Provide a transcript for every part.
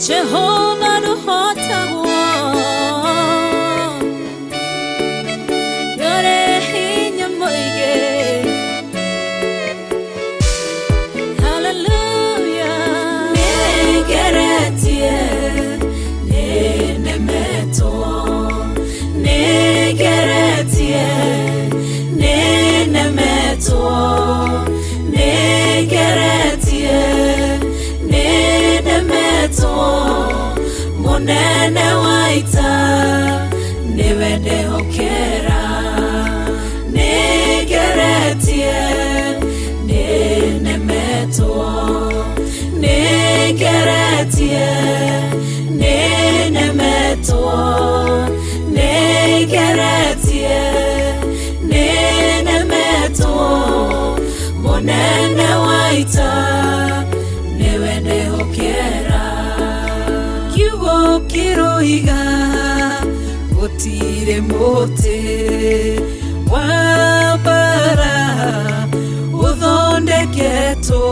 Jehova ndũhotagwo, ndũrĩ hinya mũingĩ. Hallelujah. Nĩngeretie, nĩnemetwo, nĩngeretie, nĩnemetwo, nĩngeretie, nĩnemetwo, mũnene wa ita nĩwe ndehokera. Nĩngeretie, nĩnemetwo, nĩngeretie, nĩnemetwo, nĩngeretie, nĩnemetwo, mũnene wa ita nĩwe ndehokera. Kiugo kĩroiga gũtirĩ mũtĩ wa mbara ũthondeketwo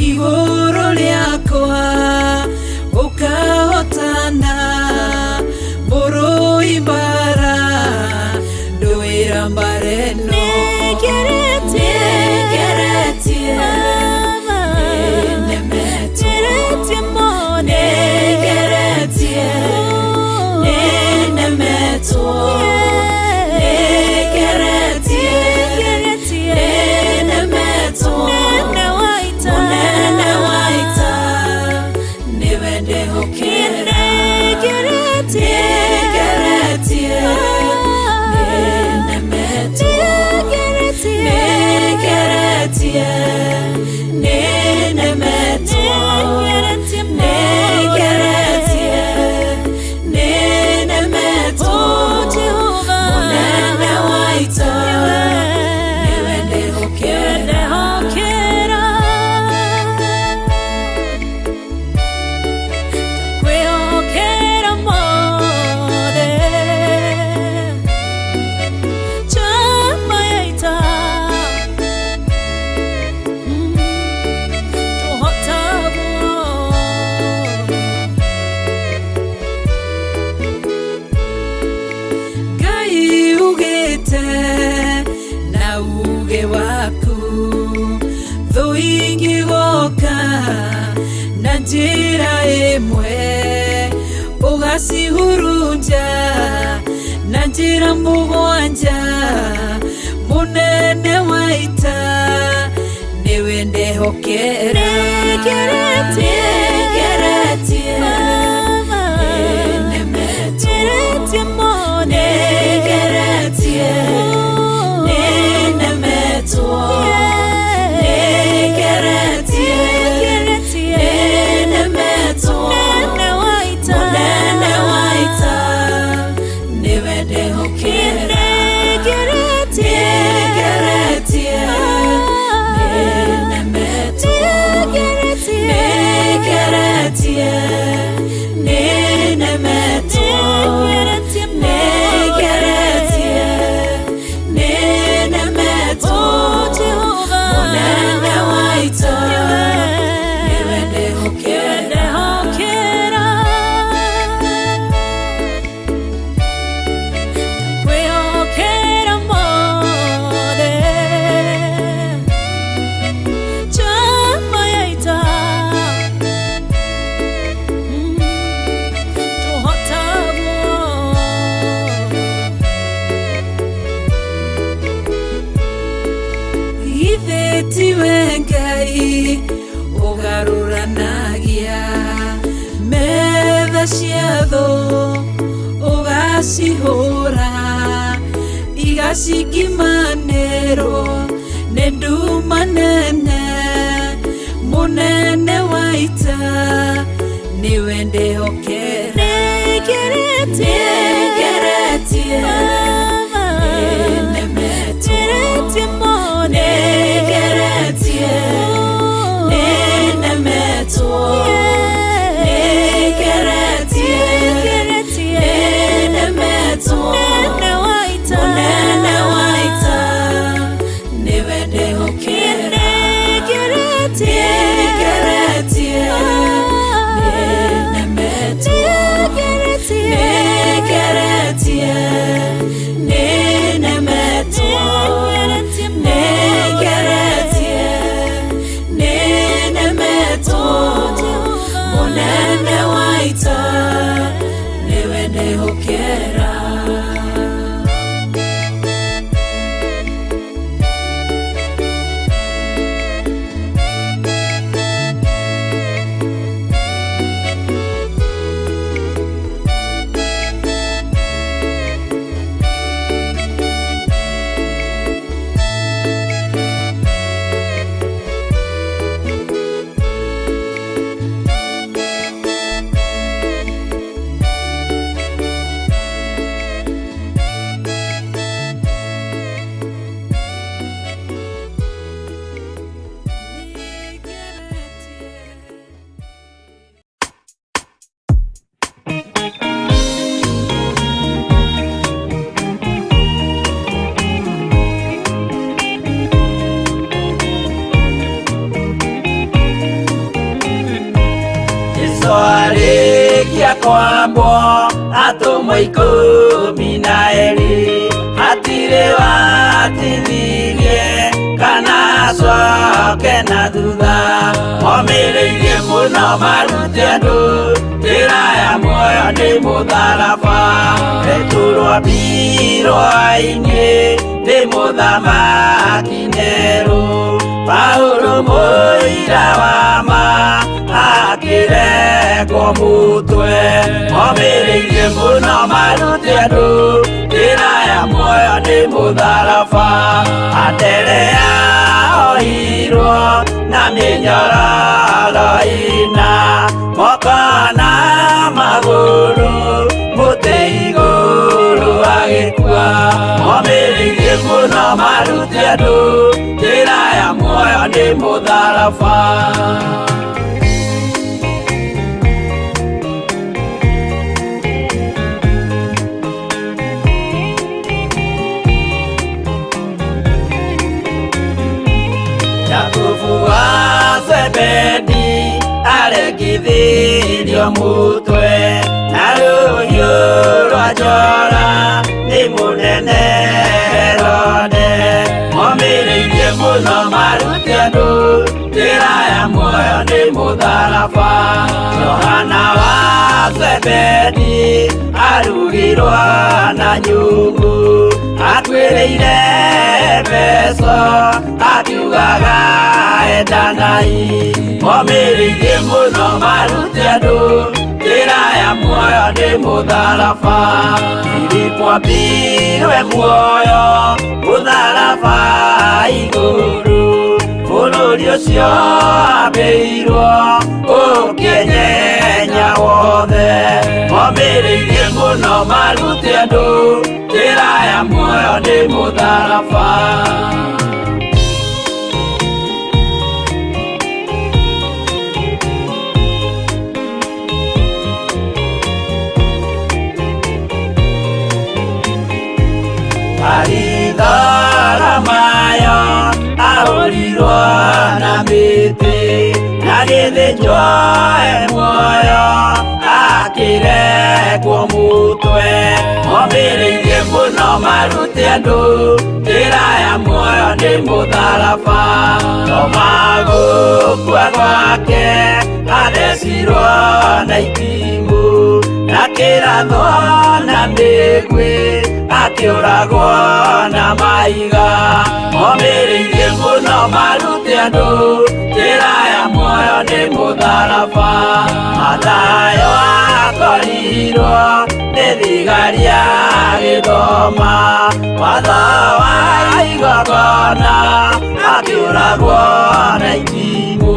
igũrũ rĩakwa ũkahotana, mũrũi mbara ndũĩra mbara ĩno. Nĩngeretie, Nĩngeretie, Baba, nĩnemetwo, ngeretie mũno. Nĩngeretie, nĩnemetwo, nĩngeretie, Nĩngeretie, nĩnemetwo, mũnene wa ita. Mũnene wa ita nĩwe ndehokera. Nĩngeretie, Nĩngeretie, nĩnemetwo, nĩngeretie, nĩngeretie, nĩnemetwo, nĩngeretie mũno. Nĩngeretie, nĩnemetwo, Oh, Jehova, mũnene wa ita nĩwe nĩwe ndehokera. Ndehokera. Ndakwĩhokera mothe. Njamba ya ita. Ndũhotagwo. Ngai ugĩte na uge waku thũ ingĩgoka na njĩra ĩmwe ũgacihurunja na njĩra mũgwanja, mũnene wa ita nĩwe ndehokera. Nĩngeretie, Nĩngeretie, Baba, nĩnemetwo, ngeretie mũno. Nĩngeretie, nĩnemetwo, nĩngeretie, Nĩngeretie, nĩnemetwo, mũnene wa ita. Mũnene wa ita nĩwe ndehokera. Nĩngeretie, Nĩngeretie, nĩnemetwo, nĩngeretie, nĩngeretie, nĩnemetwo, nĩngeretie mũno. Nĩngeretie, nĩnemetwo, Oh, Jehova, mũnene wa ita nĩwe ndehokera. Ndehokera. Ndakwĩhokera mothe. Njamba ya ita. Ndũhotagwo. Githĩ tiwe Ngai ũgarũranagia metha cia thũ, ũgacihũra igacingimanĩrwo nĩ nduma nene, mũnene wa ita nĩwe ndehokera. Nĩngeretie, Nĩngeretie, Baba, nĩnemetwo, ngeretie mũno. Nĩngeretie, nĩnemetwo, nĩngeretie, Nĩngeretie, nĩnemetwo, mũnene wa ita. Mũnene wa ita nĩwe ndehokera. Arĩkia kwambwo atũmwo 12 hatirĩ watithirie kana acoke na thutha. Omĩrĩirie mũno marute andũ njĩra ya muoyo nĩ mũtharaba. Petero ambirwo ainĩ nĩ mũthamaki Nero. Paulo mũira wa ma akĩrekwo mũtwe. Omĩrĩirie mũno marute andũ njĩra ya muoyo nĩ mũtharaba. Anderea ohirwo na mĩnyororo ĩna moko na magũrũ mũtĩ igũrũ agĩkua. Omĩrĩirie mũno marute andũ njĩra ya muoyo nĩ mũtharaba. Jakubu wa Zebedi aregithirio mutwe na rũhiũ rwa njora nĩ mũnene Herode. Momĩrĩirie mũno marute andũ njĩra ya muoyo nĩ mũtharaba. Johana wa Zebedi arugirwo na nyungu atuĩrĩire Efeso akiugaga endanai. Momĩrĩirie mũno marute andũ njĩra ya muoyo nĩ mũtharaba. Filipo ambirwe muoyo mũtharaba igũrũ bũrũri ũcio ambĩirwo ũkĩnyenya wothe. Momĩrĩirie mũno marute andũ njĩra ya muoyo nĩ mũtharaba. Baritholomayo ahũrirwo na mĩtĩ na gĩthĩnjwo e muoyo akĩrekwo mũtwe. Momĩrĩirie mũno marute andũ njĩra ya muoyo nĩ mũtharaba. Toma gũkua gwake athecirwo na itimũ na kĩrathwo na mĩguĩ akĩũragwo na mahiga. Momĩrĩirie mũno marute andũ njĩra ya muoyo nĩ mũtharaba. Mathayo akorirwo nĩ thigari agĩthoma watho wa igongona akĩũragwo na itimũ.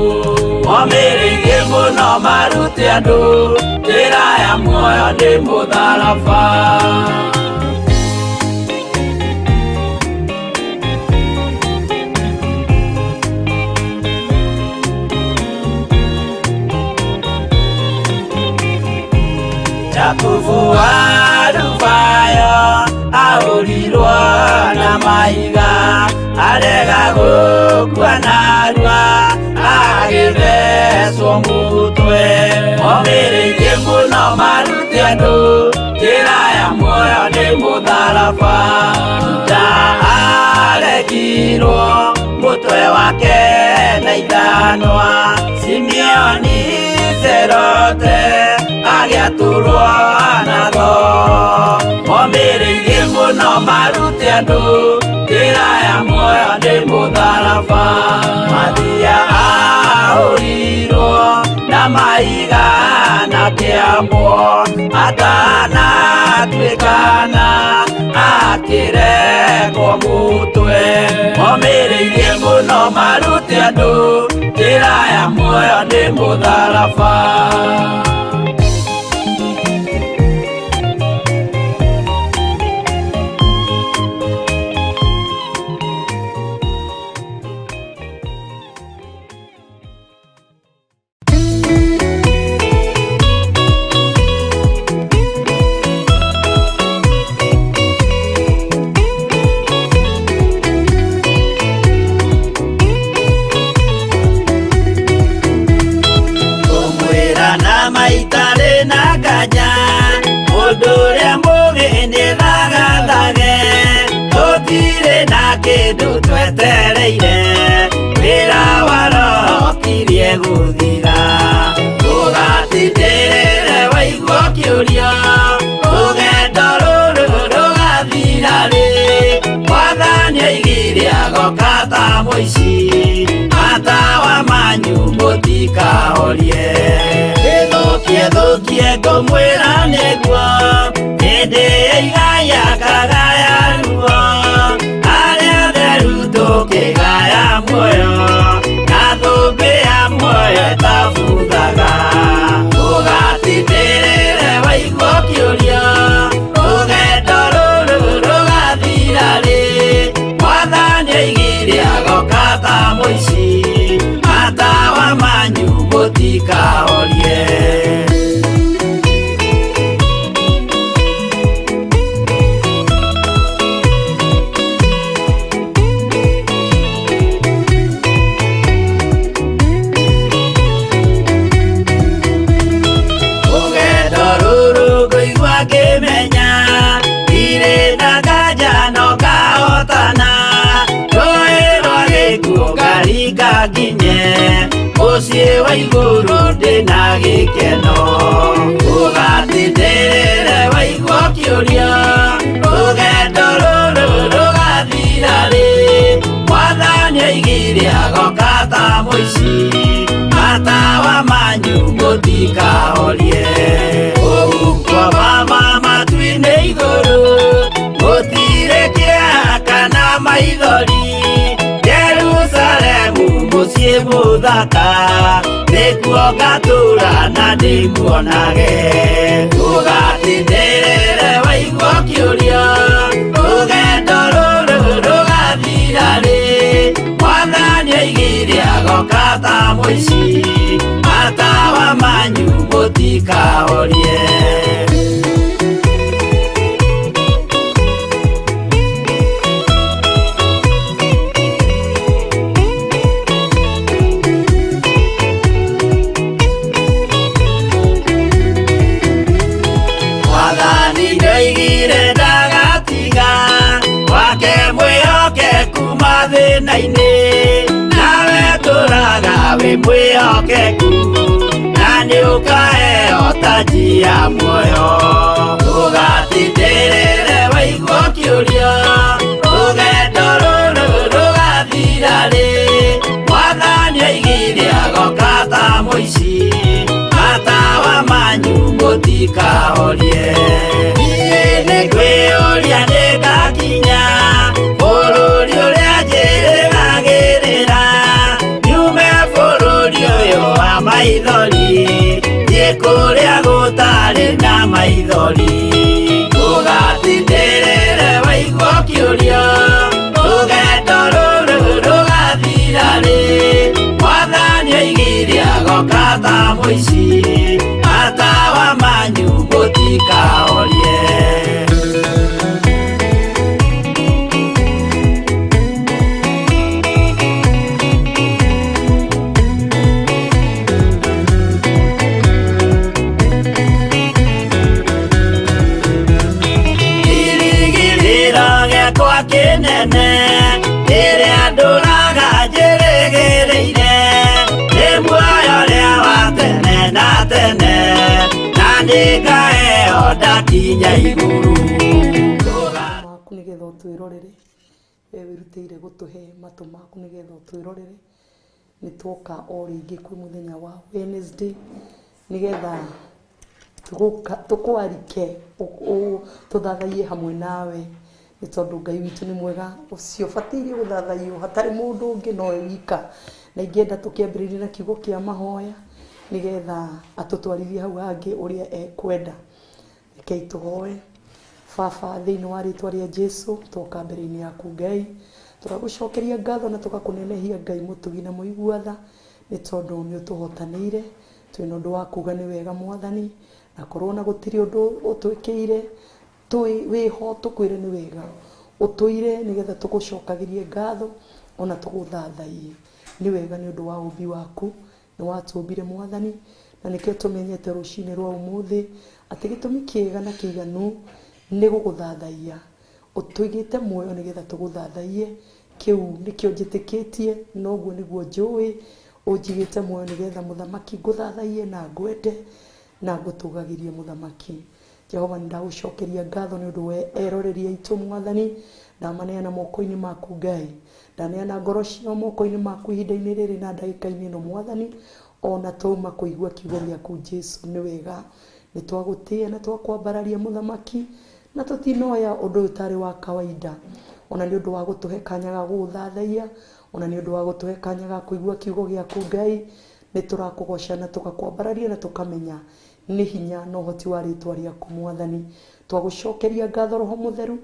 Momĩrĩirie mũno marute andũ njĩra ya muoyo nĩ mũtharaba. Jakubu wa Alufayo ahũrirwo na mahiga arega gũkua narua agĩthecwo mũtwe. Momĩrĩirie mũno marute andũ njĩra ya muoyo nĩ mũtharaba. Juda aregirwo mũtwe wake na ithanwa. Simeoni Zerote agĩatũrwo na thoo. Momĩrĩirie mũno marute andũ njĩra ya muoyo nĩ mũtharaba. Mathia ahũrirwo na mahiga na kĩambwo atanatuĩkana akĩrekwo mũtwe. Momĩrĩirie mũno marute andũ njĩra ya muoyo nĩ mũtharaba. Kumwĩra na njetereire wĩra wa roho kirie gũthira ũgatindĩrĩre waigua kĩũria rũgendo rũrũ rũgathira rĩ mwathani oigire agoka ta mũici matawa manyu mũtikahorie ĩthũkie thũkie ngũmwĩra nĩguo hĩndĩ ĩigaya kagaya ruo arĩa atheru tũkĩgaya muoyo na thũmbĩ ya muoyo ĩtabuthaga ũgatindĩrĩre waigua kĩũria rũgendo rũrũ rũgathira rĩ mwathani oigire agoka ta mũici matawa manyu mũtikahorie. Rũgendo rũrũ ngũigua ngĩmenya ndirĩ na nganja no ngahotana rũĩ rwa gĩkuũ ngaringa nginye mũciĩ wa igũrũ ndĩna gĩkeno ũgatindĩrĩre waigua kĩũria rũgendo rũrũ rũgathira rĩ mwathani oigire agoka ta mũici matawa manyu mũtikahorie ũhuko mama matu-inĩ igũrũ gũtirĩ kĩeha kana maithori Jerusalemu mũciĩ mũthaka nĩkuo ngatũũra na ndĩmuonage ũgatindĩrĩre waigua kĩũria rũgendo rũrũ rũgathira rĩ mwathani oigire agoka ta mũici matawa manyu mũtikahorie. Mwathani nĩoigire ndagatiga wake mwĩhokeku mathĩna-inĩ nawe tũraga wĩ mwĩhokeku na nĩũkaheo taji ya muoyo ũgatindĩrĩre waigua kĩũria rũgendo rũrũ rũgathira rĩ mwathani oigire agoka ta mũici matawa manyu mũtikahorie niĩ nĩngwĩyũria nĩngakinya bũrũri ũrĩa njĩrĩgagĩrĩra nyume bũrũri ũyũ wa maithori thiĩ kũrĩa gũtarĩ na maithori ũgatindĩrĩre waigua kĩũria rũgendo rũrũ rũgathira rĩ mwathani oigire agoka ta mũici matawa manyu mũtikahorie. Kĩrĩgĩrĩro gĩakwa kĩnene rĩrĩa ndũraga njĩrĩgĩrĩire nĩ muoyo ũrĩa wa tene na tene na nĩngaheo ndakinya igũrũ. Maku nĩgetha ũtwĩrorere we wĩrutĩire gũtũhe matũ maku nĩgetha ũtwĩrorere nĩ twoka o rĩngĩ kwĩ mũthenya wa Wednesday nĩgetha tũkwarike tũthathaiye hamwe nawe nĩ tondũ Ngai witũ nĩ mwega ũcio ũbataire gũthathaiyo hatarĩ mũndũ ũngĩ nowe wika na ingĩenda tũkĩambĩrĩrie na kiugo kĩa mahoya nĩgetha atũtwarithie hau hangĩ ũrĩa ekwenda. Rekei tũhoe. Baba thĩinĩ wa rĩtwa rĩa Jesu twoka mbere-inĩ yaku Ngai tũragũcokeria ngatho na tũgakũnenehia Ngai mũtugi na mũigua tha nĩ tondũ nĩ ũtũhotanĩire twĩna ũndũ wa kuga nĩ wega mwathani na korwo na gũtirĩ ũndũ ũtwĩkĩire wĩho tũkwĩre nĩ wega ũtũire nĩgetha tũgũcokagĩrie ngatho ona tũgũthathaiye nĩ wega nĩ ũndũ wa ũmbi waku nĩ watũmbire mwathani na nĩkĩo tũmenyete rũcinĩ rwa ũmũthĩ atĩ gĩtũmi kĩega na kĩiganu nĩ gũgũthathaiya ũtũigĩte muoyo nĩgetha tũgũthathaiye Kĩu nĩkĩo njĩtĩkĩtie, noguo nĩguo njũĩ. Ũnjigĩte muoyo nĩgetha mũthamaki ngũthathaiye na ngwende na ngũtũgagĩrie mũthamaki. Jehova, nĩ ndagũcokeria ngatho nĩ ũndũ wa eroreri aitũ mwathani. Ndamaneana moko-inĩ maku Ngai, ndaneana ngoro ciao moko-inĩ maku ihinda-inĩ rĩrĩ na ndagĩka-inĩ ĩno mwathani. Ona twauma kũigua kiugo gĩaku Jesu, nĩ wega nĩ twagũtĩĩa na twakwambararia mũthamaki, na tũtinoya ũndũ ũyũ ũtarĩ wa kawaida, ona nĩ ũndũ wa gũtũhe kanya ga gũgũthathaiya, ona nĩ ũndũ wa gũtũhe kanya ga kũigua kiugo gĩaku Ngai. Nĩ tũrakũgoca na tũgakwambararia na tũkamenya nĩ hinya na ũhoti wa rĩtwa rĩaku mwathani. Twagũcokeria ngatho Roho Mũtheru,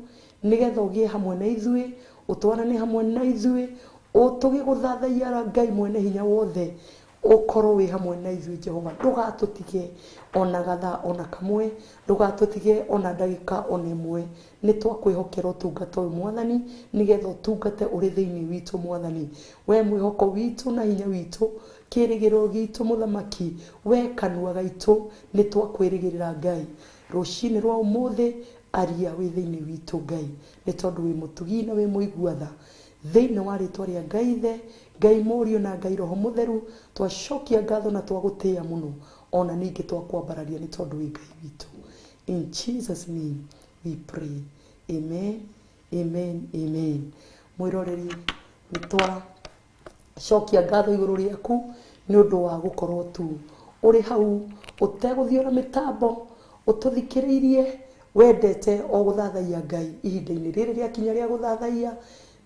nĩgetha ũgĩe hamwe na ithuĩ, ũtwarane hamwe na ithuĩ tũgĩgũthathaiya. Ngai mwene hinya wothe, ũkorwo wĩ hamwe na ithuĩ Jehova, ndũgatũtige ona gathaa ona kamwe, ndũgatũtige ona ndagĩka ona ĩmwe. Nĩ twakwĩhokera ũtungata ũyũ mwathani, nĩgetha ũtungate ũrĩ thĩinĩ witũ mwathani. We mwĩhoko witũ na hinya witũ, kĩrĩgĩrĩro gitũ mũthamaki, we kanua gaitũ, nĩ twakwĩrĩgĩrĩra Ngai. Rũcinĩ rwa ũmũthĩ aria wĩ thĩinĩ witũ Ngai, nĩ tondũ wĩ mũtugi na wĩ mũigua tha. Thĩinĩ wa rĩtwa rĩa Ngai Ithe, Ngai Mũriũ na Ngai Roho Mũtheru, twacokia ngatho na twagũtĩĩa mũno, ona ningĩ twakwambararia nĩ tondũ wĩ Ngai witũ. In Jesus name we pray, amen, amen, amen. Mwĩroreri, nĩ twacokia ngatho igũrũ rĩaku nĩ ũndũ wa gũkorwo tu ũrĩ hau ũtegũthiora mĩtambo, ũtũthikĩrĩirie, wendete o gũthathaiya Ngai. Ihinda-inĩ rĩrĩ rĩakinya rĩa gũthathaiya,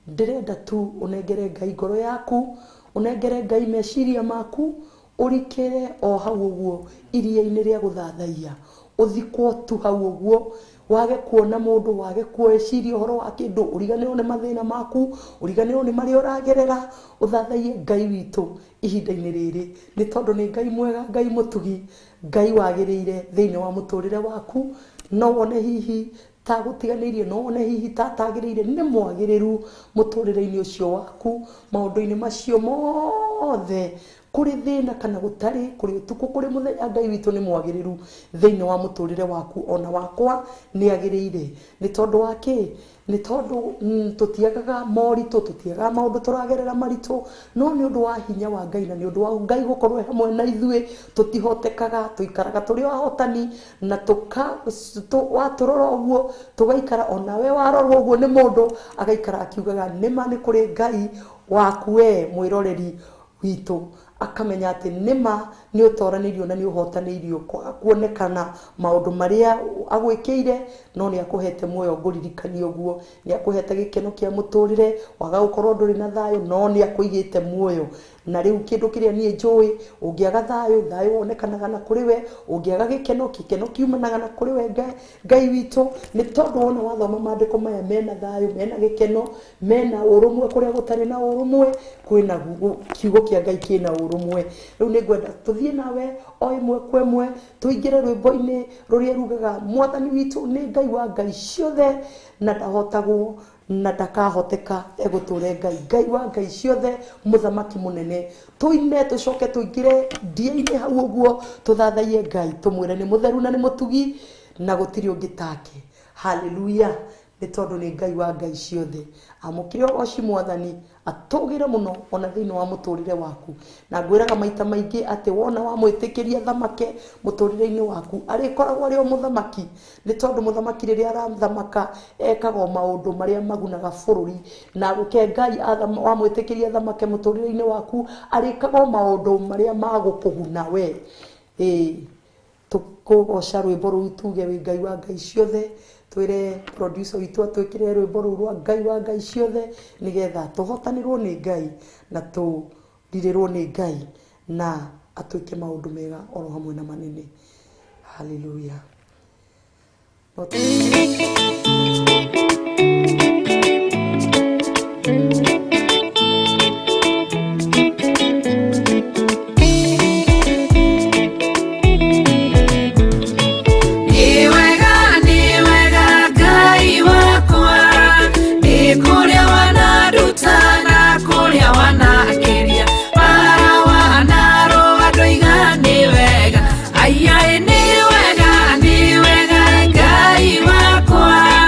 ndĩrenda tu ũnengere Ngai ngoro yaku, ũnengere Ngai meciria maku, ũrikĩre o hau ũguo iria-inĩ rĩa gũthathaiya, ũthikwo tu hau ũguo, wage kuona mũndũ, wage kwĩciria ũhoro wa kĩndũ, ũriganĩrwo nĩ mathĩna maku, ũriganĩrwo nĩ marĩa ũragerera, ũthathaiye Ngai witũ ihinda-inĩ rĩrĩ, nĩ tondũ nĩ Ngai mwega, Ngai mũtugi, Ngai wagĩrĩire thĩinĩ wa mũtũrĩre waku. No wone hihi ta gũtiganĩirie, no wone hihi ta atagĩrĩire, nĩ mwagĩrĩru mũtũrĩre-inĩ ũcio waku, maũndũ-inĩ macio mothe, kũrĩ thĩna kana gũtarĩ, kũrĩ ũtukũ kũrĩ mũthenya, Ngai witũ nĩ mwagĩrĩru thĩinĩ wa mũtũrĩre waku ona wakwa nĩ agĩrĩire. Nĩ tondũ wa kĩ? Nĩ tondũ tũtiagaga moritũ, tũtiagaga maũndũ tũragerera maritũ, no nĩ ũndũ wa hinya wa Ngai na nĩ ũndũ wa Ngai gũkorwo e hamwe na ithuĩ, tũtihotekaga, tũikaraga tũrĩ ahotani. Na watũrora ũguo tũgaikara, onawe warorwo ũguo nĩ mũndũ agaikara akiugaga nĩma nĩ kũrĩ Ngai waku we mwĩroreri witũ, akamenya atĩ nĩma nĩ ũtoranĩirio na nĩ ũhotanĩirio. Kwaga kuonekana maũndũ marĩa agwĩkĩire, no nĩ akũhete muoyo, ngũririkania ũguo, nĩ akũhete gĩkeno kĩa mũtũrĩre, waga gũkorwo ndũrĩ na thayũ, no nĩ akũigĩte muoyo. Na rĩu kĩndũ kĩrĩa niĩ njũĩ, ũngĩaga thayũ, thayũ wonekanaga na kũrĩ we, ũngĩaga gĩkeno, gĩkeno kiumanaga na kũrĩ we Ngai witũ. Nĩ tondũ wona wathoma maandĩko maya, mena thayũ, mena gĩkeno, mena ũrũmwe, kũrĩa gũtarĩ na ũrũmwe kwĩna kiugo kĩa Ngai kĩna ũrũmwe. Rĩu nĩ ngwenda tũthiĩ nawe o ĩmwe kwa ĩmwe, tũingĩre rwĩmbo-inĩ rũrĩa rugaga mwathani witũ nĩ Ngai wa ngai ciothe, na ndahotagwo na ndakahoteka, egũtũre Ngai, Ngai wa ngai ciothe, mũthamaki mũnene. Tũine, tũcoke tũingĩre ndia-inĩ hau ũguo, tũthathaiye Ngai, tũmwĩre nĩ mũtheru na nĩ mũtugi na gũtirĩ ũngĩ take. Haleluya! Nĩ tondũ nĩ Ngai wa ngai ciothe. Amũkĩre ũgoci mwathani, atũgĩre mũno ona thĩinĩ wa mũtũrĩre waku. Na ngwĩraga maita maingĩ atĩ wona wamwĩtĩkĩria thamake mũtũrĩre-inĩ waku, arĩkoragwo arĩ o mũthamaki, nĩ tondũ mũthamaki rĩrĩa arathamaka ekaga o maũndũ marĩa magunaga bũrũri. Na gũke Ngai wamwĩtĩkĩria thamake mũtũrĩre-inĩ waku, arĩkaga o maũndũ marĩa magũkũguna we. Ĩĩ, tũkũgoca rwĩmbo rũu, tuge wĩ Ngai wa ngai ciothe. Twĩre producer witũ atwĩkĩre rwĩmbo rũu rwa Ngai wa ngai ciothe, nĩgetha tũhotanĩrwo nĩ Ngai na tũrirĩrwo nĩ Ngai na atwĩke maũndũ mega oro hamwe na manene. Haleluya! Nĩ wega, nĩ wega Ngai wakwa, nĩ kũrĩa wananduta na kũrĩa wanakĩria, bara wanarũa ndoiga nĩ wega. Aiai, nĩ wega, nĩ wega Ngai wakwa.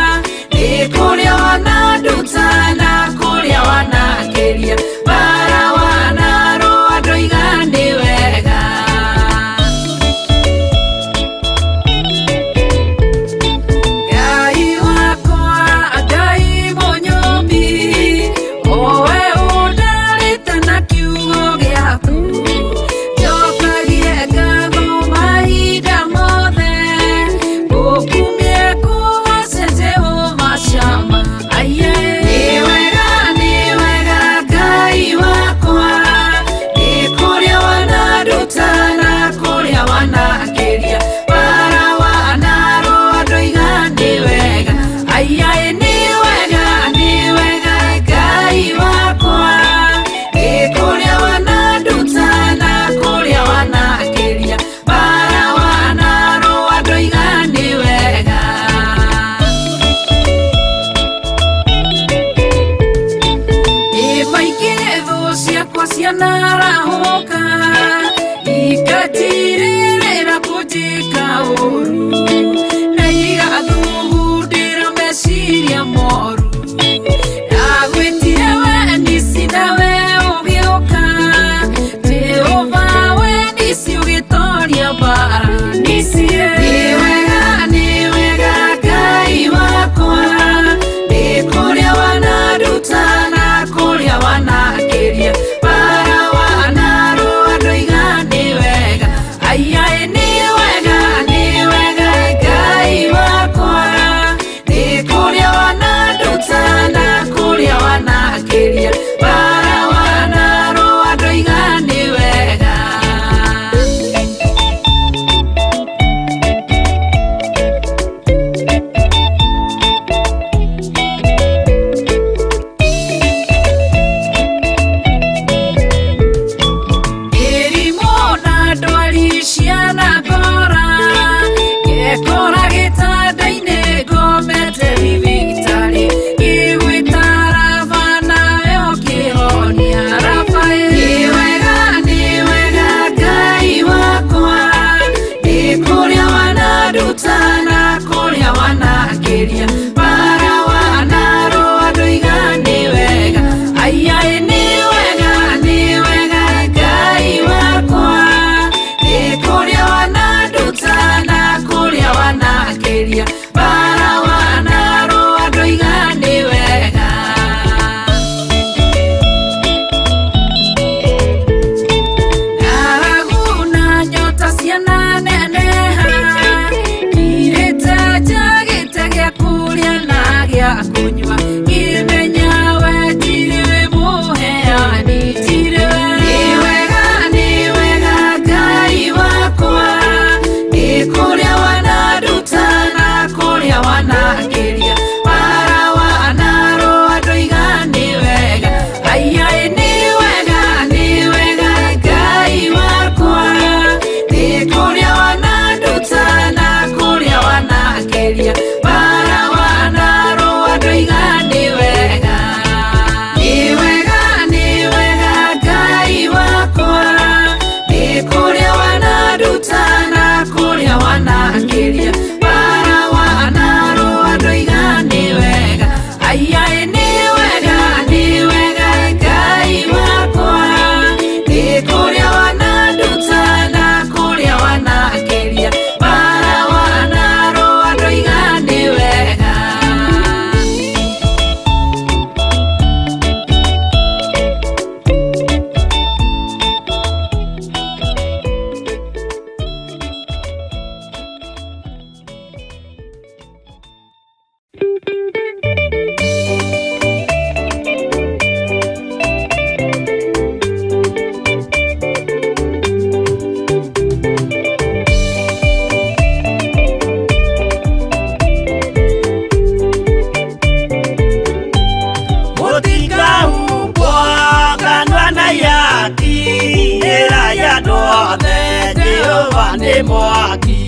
nĩ mwaki.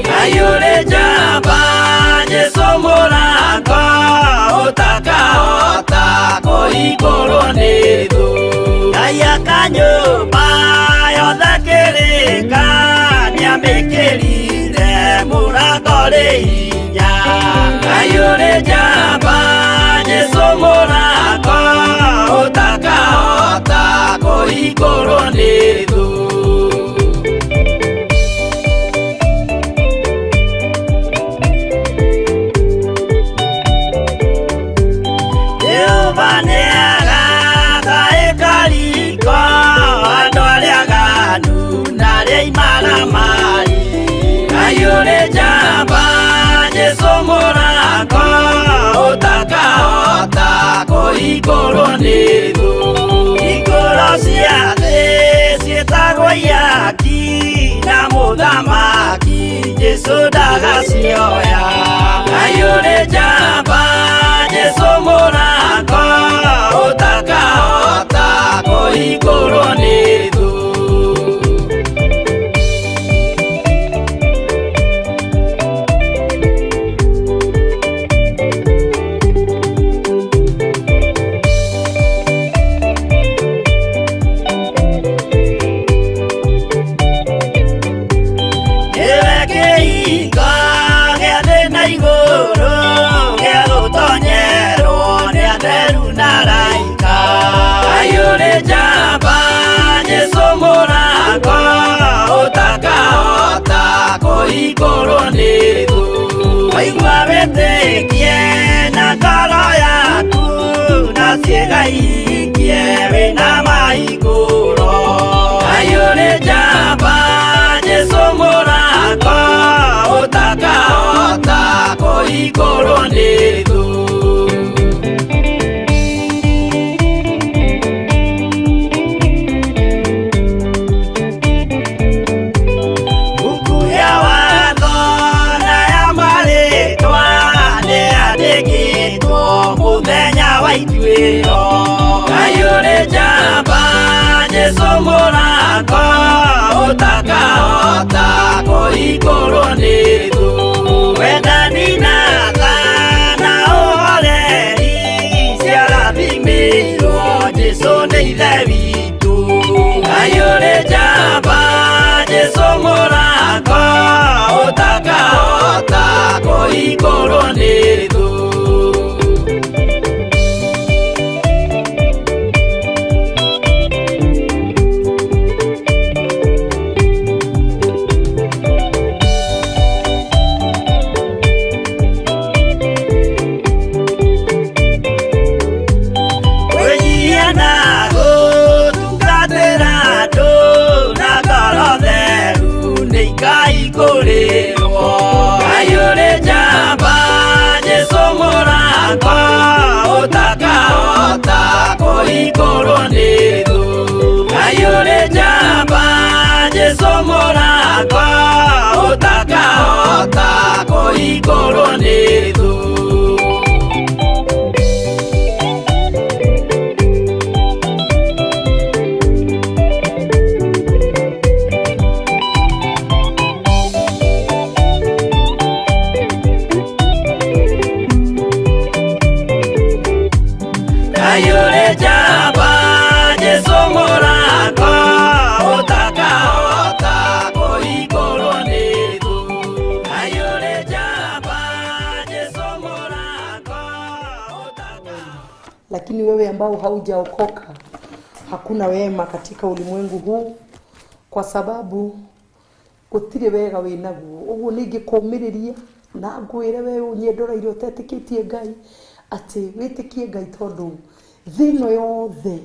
Ngai ũrĩ njamba Jesũ mũrango ũtakahota kũhingũrwo nĩ thũ. Ngai aka nyũmba yothe kĩrĩka nĩamĩkĩrire mũrango rĩ hinya. Ngai ũrĩ njamba Jesũ mũrango ũtakahota kũhingũrwo nĩ thũ. Jehova nĩagaka ĩkariko andũ arĩa aganu na arĩa imaramari. Ngai ũrĩ njamba Jesũ mũrango ũtakahota kũhingũrwo nĩ thũ. Hingũro cia thĩ ciĩtagwo ihaki na mũthamaki Jesũ ndagacioya. Ngai ũrĩ njamba Jesũ mũrango ũtakahota kũhingũrwo nĩ thũ. Nĩwe kĩhingo gĩa thĩ na igũrũ gĩa gũtonyerwo nĩ atheru na araika. Ngai ũrĩ njamba Jesũ mũrango ũtakahota kũhingũrwo nĩ thũ. Waigua wĩtĩkie na ngoro yaku na ciĩga ihingie wĩna mahingũro. Ngai ũrĩ njamba Jesũ mũrango ũtakahota kũhingũrwo nĩ thũ. Buku ya watho na ya marĩtwa nĩyandĩkĩtwo mũthenya wa ituĩro. Ngai ũrĩ njamba Jesũ mũrango ũtakahota kũhingũrwo nĩ thũ. Wendani na tha na ũhoreri ciarathimĩirwo Jesũ nĩ Ithe witũ. Ngai ũrĩ njamba Jesũ mũrango ũtakahota kũhingũrwo nĩ thũ. Kwĩnyihia na gũtungatĩra andũ na ngoro theru nĩ ikaihingũrĩrwo. Ngai ũrĩ njamba Jesũ mũrango ũtakahota kũhingũrwo nĩ thũ. Ngai ũrĩ njamba Jesũ mũrango ũtakahota kũhingũrwo nĩ thũ. Ngai ũrĩ njamba Jesũ mũrango ũtakahota kũhingũrwo nĩ thũ. Ngai ũrĩ njamba Jesũ mũrango ũtakahota. Lakini wewe ambao haujaokoka, hakuna wema katika ulimwengu huu, kwa sababu gũtirĩ wega wĩnaguo. Ũguo nĩingĩkũmĩrĩria na ngwĩre we ũnyendoreire ũtetĩkĩtie Ngai atĩ wĩtĩkie Ngai, tondũ thĩ ĩno yothe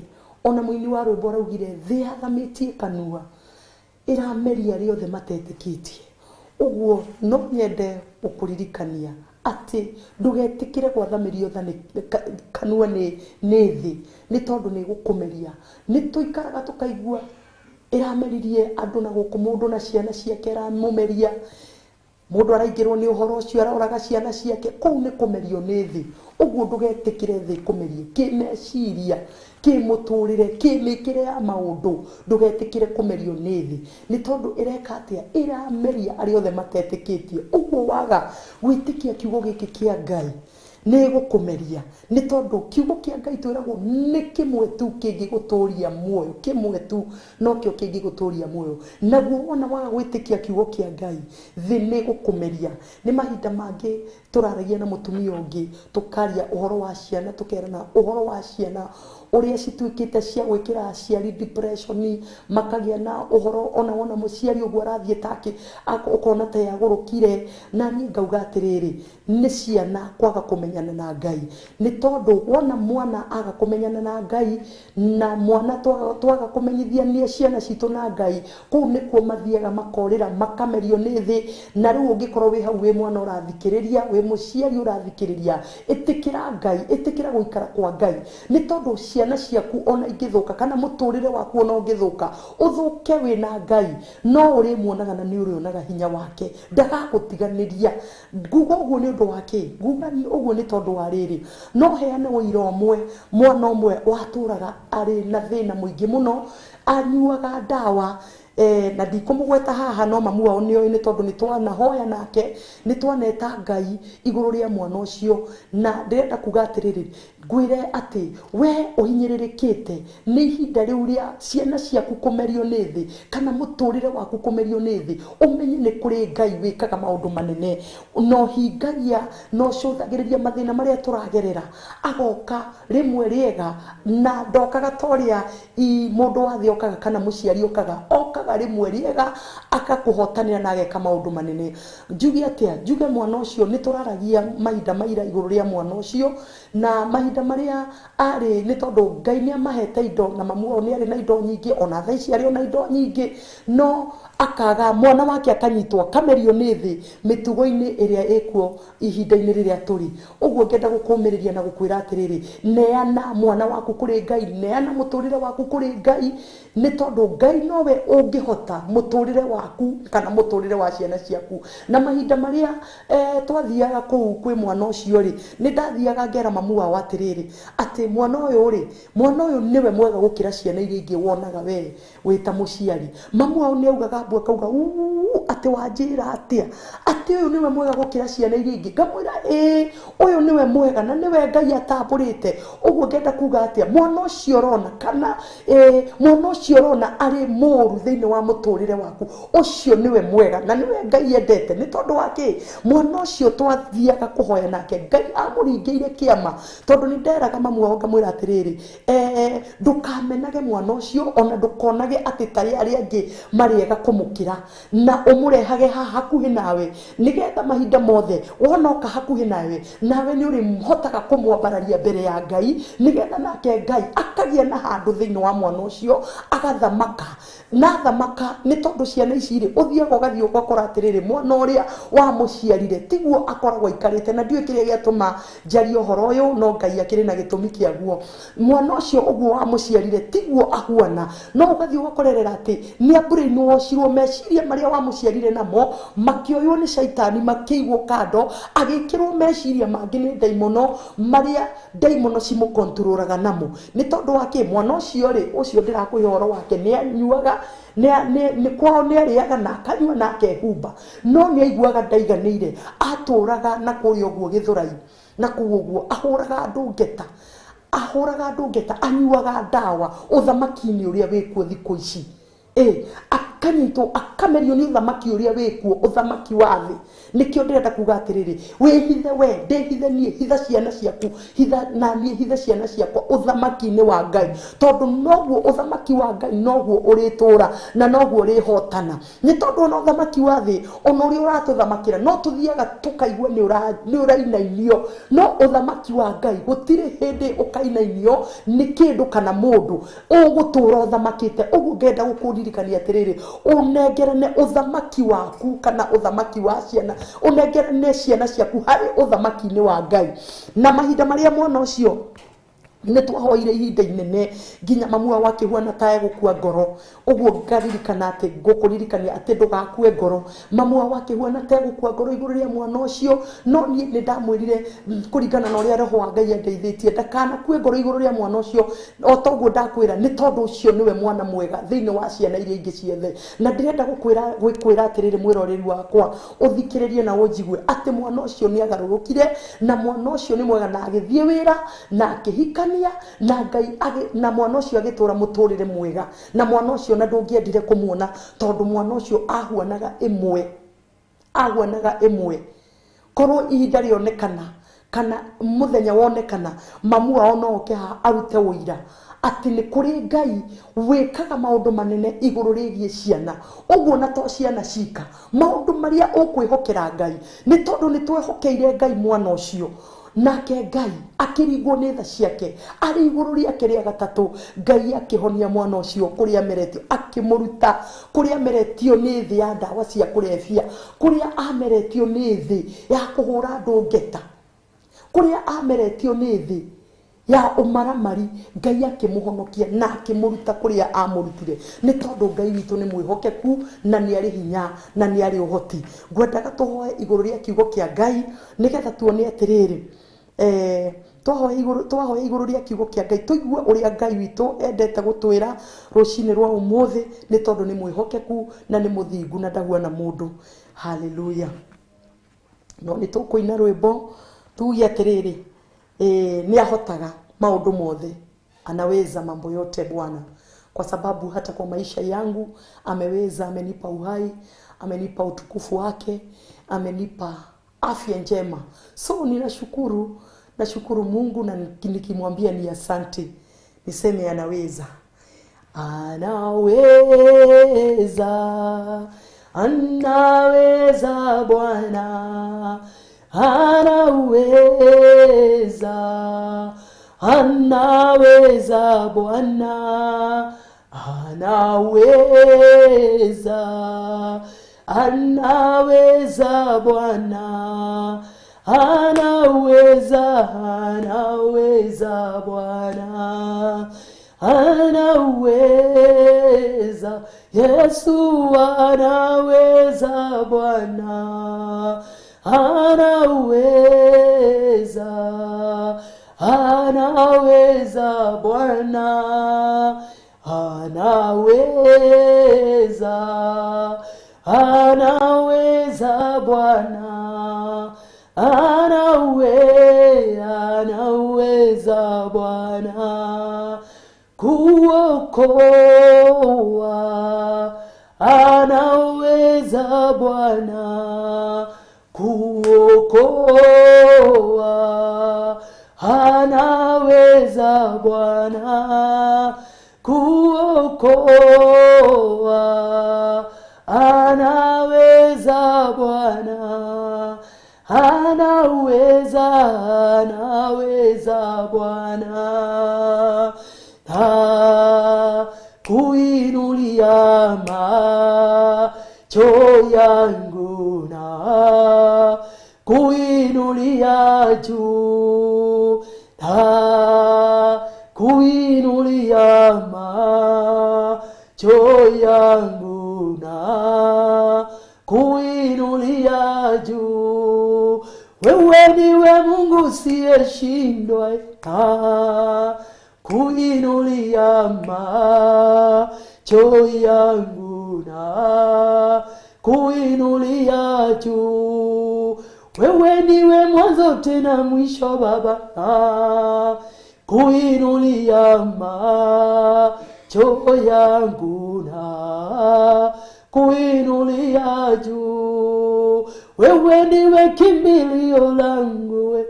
ona mũini wa rwĩmbo araugire thĩ yathamĩtie kanua ĩrameria arĩa othe matetĩkĩtie. Ũguo no nyende gũkũririkania atĩ ndũgetĩkĩre gwathamĩrio kanua nĩ thĩ, nĩ tondũ nĩ ĩgũkũmeria. Nĩ tũikaraga tũkaigua ĩrameririe andũ na gũkũ, mũndũ na ciana ciake ĩramũmeria. Mundu araingirwo ni uhoro ucio aroraga ciana ciake kuu ni kumerio ni thi uguo ndugetikire thi kumerie kimeciria kimuturire kimikire ya maundu ndugetikire kumerio ni thi ni tondu ireka atia irameria ari othe matetikitie uguo waga gwitikia kiugo giki kia Ngai ni gukumeria ni tondu kiugo kia Ngai twiragwo ni kimwe tu kingiguturia muoyo kimwe tu nokio kingiguturia muoyo naguo wona waga gwitikia kiugo kia Ngai thi ni gukumeria. Ni mahinda mangi turaragia na mutumia ungi tukaria uhoro wa ciana tukerana uhoro wa ciana uria cituikite cia gwikira aciari depression makagia na uhoro ona wona muciari uguo arathie take ukona ta yagurukire na ni ngauga atiriri ni ciana kwaga kumenyana na Ngai ni tondu wona mwana aga kumenyana na Ngai na mwana twaga kumenyithia ni ciana citu na Ngai kuu nikuo mathiaga makorira makamerio ni thi na riu ungikorwo wi hau wi mwana urathikiriria wi muciari urathikiriria itikira Ngai itikira guikara kwa Ngai ni tondu ciana ciaku ona ingithuka kana muturire waku ona ungithuka uthuke wina Ngai no uri muonaga na ni urionaga hinya wake ndagagutiganiria. Nguga uguo ni undu wake nguga uguo ni tondu wa riri no heane uira umwe mwana umwe waturaga ari na thina muingi muno anyuaga ndawa na ndikumugweta haha no mamu wao nio ni tondu ni twanahoya nake ni twaneta Ngai iguru ria mwana ucio na ndirenda kuga atiriri ngwire ati we uhinyiririkiite ni ihinda riu ria ciana ciaku kumerio ni thi kana muturire waku kumerio ni thi umenye ni kuri Ngai wikaga maundu manene no hingagia no cuthagiriria mathina maria turagerera agoka rimwe riega na ndokaga toria mundu wa thi okaga kana muciari okaga okaga rimwe riega akakuhotanira na ageka maundu manene. Njuge atia njuge mwana ucio ni turaragia mahinda maira iguru ria mwana ucio na mahinda maria ari ni tondu Ngai ni amahete indo na mamu wao ni ari na indo nyingi ona thaa ici ari ona indo nyingi no akaga mwana wake akanyitwo akamerio ni thi mitugo-ini iria ikuo ihinda-ini riria turi uguo ngenda gukumiriria na gukwira atiriri neana mwana waku kuri Ngai neana muturire waku kuri Ngai ni tondu Ngai nowe ungihota muturire waku kana muturire wa ciana ciaku. Na mahinda maria twathiaga kuu kwi mwana ucio ri ni ndathiaga ngera mamu wao atiriri ati mwana uyu ri mwana uyu niwe mwega gukira ciana iria ingi wonaga we wita muciari. Mamu wao ni augaga mbu akauga ati wanjira atia ati uyu niwe mwega gukira ciana iria ingi ngamwira ii uyu niwe mwega na niwe Ngai atamburite uguo ngenda kuga atia mwana ucio urona kana mwana ucio urona ari muru thiini wa muturire waku ucio niwe mwega na niwe Ngai endete ni tondu wake mwana ucio twathiaga kuhoya nake Ngai amuringĩire kiama tondu ni nderaga mamu wao ngamwira atiriri ndukamenage mwana ucio ona ndukonage ati tari aria angi mariega kumukira na umurehage haha hakuhi nawe nigetha mahinda mothe wonoka hakuhi nawe nawe ni urihotaga kumwambararia mbere ya Ngai nigetha nake Ngai akagia na handu thiini wa mwana ucio agathamaka na thamaka ni tondu ciana ici ri uthiaga ugathii ugakora atiriri mwana uria wa muciarire tiguo akoragwo aikarite na ndiũĩ kĩrĩa gĩatũma njarie ũhoro ũyũ no Ngai akĩrĩ na gĩtũmi kĩaguo mwana ũcio ũguo wa muciarire tiguo ahuana no ugathii ugakorerera atĩ nĩ abrainwashirwo meciria maria wa muciarire namo makĩoywo nĩ caitani makĩigwo kando agĩkĩrwo meciria mangĩ nĩ ndaimono maria ndaimono cimũkontroraga namo nĩ tondũ wa kĩ mwana ũcio rĩ ũcio ndĩrakũhe ũhoro wake nĩ anyuaga nĩ kwao nĩ arĩaga na akanyua na akehumba no nĩ aiguaga ndaiganĩire atũraga na kũrĩa ũguo Gĩthũrai na kũu ũguo ahũraga andũ ngeta ahũraga andũ ngeta anyuaga ndawa ũthamaki-inĩ ũrĩa wĩkuo thikũ ici akanyitwo akamerio nĩ ũthamaki ũrĩa wĩkuo ũthamaki wa thĩ nikio ndirenda kuga atiriri wihithe we ndihithe nie hitha ciana ciaku hitha na nie hitha ciana ciakwa uthamaki-inĩ wa Ngai tondu noguo uthamaki wa Ngai noguo uritura na noguo urihotana ni tondu ona uthamaki wa thi ona uria uratuthamakira no tuthiaga tukaigua ni urainainio no uthamaki wa Ngai gutiri hindi ukainainio ni kindu kana mundu ugutura uthamakite uguo ngenda gukuririkania atiriri unengerane uthamaki waku kana uthamaki wa ciana unengerane ciana ciaku hari uthamaki-inĩ wa Ngai na mahinda maria mwana ucio Nĩ twahoire ihinda inene nginya mamu wao akĩhuana ta egũkua ngoro. Ũguo ngaririkana atĩ ngũkũririkania atĩ ndũgakue ngoro. Mamu wao akĩhuana ta egũkua ngoro igũrũ rĩa mwana ũcio, no niĩ nĩ ndamwĩrire kũringana na ũrĩa roho wa Ngai andeithĩtie ndakanakue ngoro igũrũ rĩa mwana ũcio. O ta ũguo ndakwĩra, nĩ tondũ ũcio nĩwe mwana mwega thĩinĩ wa ciana iria ingĩ ciothe. Na ndĩrenda gũkwĩra atĩrĩrĩ mwĩroreri wakwa, ũthikĩrĩrie na ũnjigue atĩ mwana ũcio nĩ agarũrũkire, na mwana ũcio nĩ mwega, na agĩthiĩ wĩra na akĩhikania, na Ngai na mwana ũcio agĩtũra mũtũrĩre mwega. Na mwana ũcio na ndũngĩendire kũmuona tondũ mwana ũcio ahuanaga ĩmwe. Korwo ihinda rĩonekana kana mũthenya wonekana, mamu wao no oke haha arute ũira atĩ nĩ kũrĩ Ngai wĩkaga maũndũ manene igũrũ rĩgiĩ ciana. Ũguo na to ciana cika, maũndũ marĩa ũkwĩhokera Ngai, nĩ tondũ nĩ twehokeire Ngai mwana ũcio. Nake Ngai akĩringwo nĩ tha ciake arĩ igũrũ rĩake rĩa gatatũ, Ngai akĩhonia mwana ũcio kũrĩa ameretio, akĩmũruta kũrĩa ameretio nĩ thĩ ya ndawa cia kũrebia, kũrĩa ameretio nĩ thĩ ya kũhũra andũ ngeta, kũrĩa ameretio nĩ thĩ ya ũmaramari. Ngai akĩmũhonokia na akĩmũruta kũrĩa amũrutire, nĩ tondũ Ngai witũ nĩ mwĩhokeku na nĩ arĩ hinya na nĩ arĩ ũhoti. Ngwendaga tũhoe igũrũ rĩa kiugo kĩa Ngai nĩgetha tuone atĩrĩrĩ, twahoe igũrũ rĩa kiugo kĩa Ngai tũigue ũrĩa Ngai witũ endete gũtwĩra rũcinĩ rwa ũmũthĩ, nĩ tondũ nĩ mwĩhokeku na nĩ mũthingu na ndahuana mũndũ. Haleluya. No nĩ tũkũina rwĩmbo tuge atĩrĩrĩ, nĩ ahotaga maũndũ mothe, anaweza mambo yote Bwana, kwa sababu hata kwa maisha yangu ameweza, amenipa uhai, amenipa utukufu wake, amenipa afya njema. So ninashukuru, nashukuru Mungu na nikimwambia ni asante, niseme anaweza. Anaweza, anaweza Bwana, anaweza, anaweza Bwana, anaweza, anaweza Bwana, anaweza, anaweza Bwana, anaweza, Yesu anaweza Bwana, anaweza, anaweza Bwana, anaweza, anaweza Bwana, anaweza Bwana, kuokoa, anaweza Bwana, kuokoa, anaweza Bwana, kuokoa, anaweza Bwana, anaweza, anaweza Bwana, na kuinulia macho yangu na kuinulia juu, na kuinulia macho yangu na kuinulia juu. Wewe ndiwe Mungu usiyeshindwa, kuinulia macho yangu na kuinulia juu. Wewe ndiwe mwanzo tena mwisho Baba, kuinulia macho yangu na kuinulia juu. Wewe ndiwe kimbilio langu,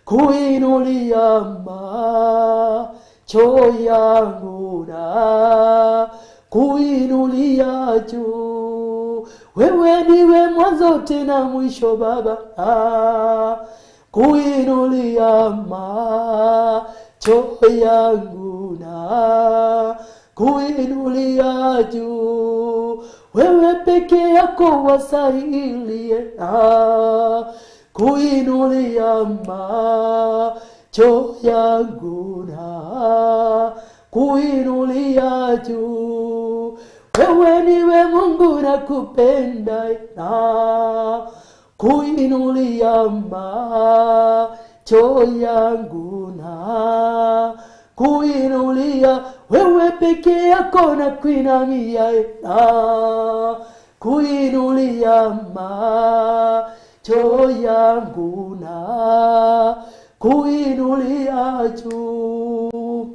kuinulia macho yangu na kuinulia juu. Wewe ndiwe mwanzo tena mwisho Baba, kuinulia macho yangu na kuinulia juu. Wewe peke yako wastahili, kuinulia macho Macho yangu na kuinulia juu. Wewe niwe Mungu nakupenda na kuinulia macho yangu na kuinulia wewe peke yako na kuinamia na kuinulia macho yangu na kuinulia juu.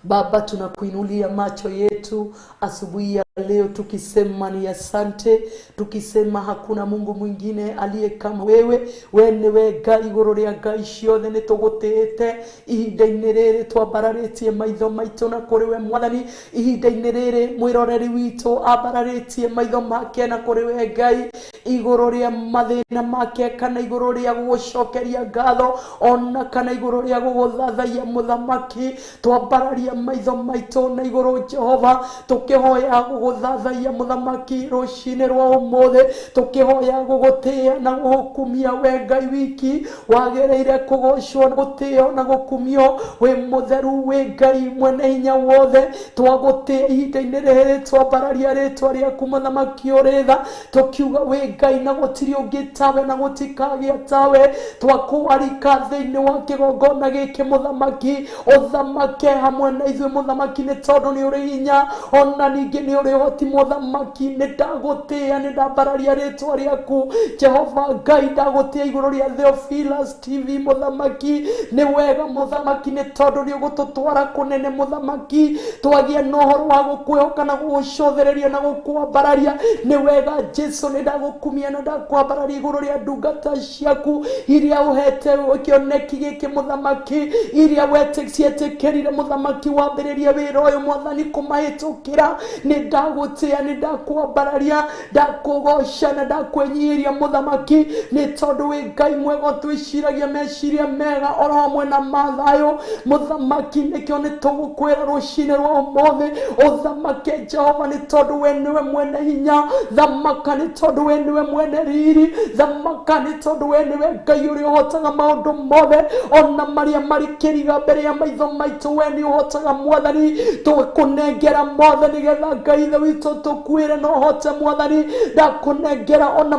Baba, tunakuinulia macho yetu asubuhi ya leo tukisema ni asante, tukisema hakuna Mungu mwingine aliye kama wewe. We niwe Ngai igũrũ rĩa ngai ciothe, nĩ tũgũtĩĩte ihinda-inĩ rĩrĩ twambararĩtie maitho maitũ na kũrĩ we Mwathani. Ihinda-inĩ rĩrĩ mwĩroreri witũ ambararĩtie maitho make na kũrĩ we Ngai igũrũ rĩa mathĩna make, kana igũrũ rĩa gũgũcokeria ngatho, ona kana igũrũ rĩa gũgũthathaiya mũthamaki. Twambararia maitho maitũ na igũrũ Jehova, tũkĩhoya gũgũthathaiya mũthamaki rũcinĩ rwa ũmũthĩ, tũkĩhoya gũgũtĩĩa na gũgũkumia we Ngai wiki wagĩrĩire kũgocwo, gũtĩo na gũkumio. Wĩ mũtheru, wĩ Ngai mwene hinya wothe. Twagũtĩĩa ihinda-inĩ rĩrĩ, twambararia rĩtwa rĩaku mũthamaki ũrĩ tha, tũkiuga wĩ Ngai na gũtirĩ ũngĩ tawe na gũtikagĩa tawe. Twakũarika thĩinĩ wa kĩgongona gĩkĩ mũthamaki, ũthamake hamwe na ithuĩ mũthamaki, nĩ tondũ nĩ ũrĩ hinya ona ningĩ nĩ ũrĩ ũhoti mũthamaki. Nĩ ndagũtĩĩa, nĩ ndambararia rĩtwa rĩaku Jehova Ngai, ndagũtĩĩa igũrũ rĩa Theophilus TV mũthamaki. Nĩ wega mũthamaki, nĩ tondũ nĩ ũgũtũtwara kũnene mũthamaki. Twagĩa na ũhoro wa gũkwĩhoka na gũgũcothereria na gũkwambararia. Nĩ wega Jesu, nĩ ndagũkumia na ndakwambararia igũrũ rĩa ndungata ciaku iria ũhete kĩoneki gĩkĩ mũthamaki, iria cietĩkĩrire mũthamaki wambĩrĩrie wĩra ũyũ Mwathani kũmahĩtũkĩra. Nĩ ndagũtĩĩa, nĩ ndakwambararia, ndakũgoca na ndakwĩnyihiria mũthamaki, nĩ tondũ wĩ Ngai mwega, ũtwĩciragia meciria mega oro hamwe na mathayũ mũthamaki. Nĩkĩo nĩ tũgũkwĩra rũcinĩ rwa ũmũthĩ, ũthamake Jehova, nĩ tondũ we nĩwe mwene hinya. Thamaka nĩ tondũ we nĩwe mwene riri. Thamaka nĩ tondũ we nĩwe Ngai ũrĩa ũhotaga maũndũ mothe, ona marĩa marĩ kĩriga mbere ya maitho maitũ. We nĩ ũhotaga Mwathani, tũkũnengera mothe nĩgetha Ngai ithe witũ tũkuĩre na ũhote Mwathani. Ndakũnengera ona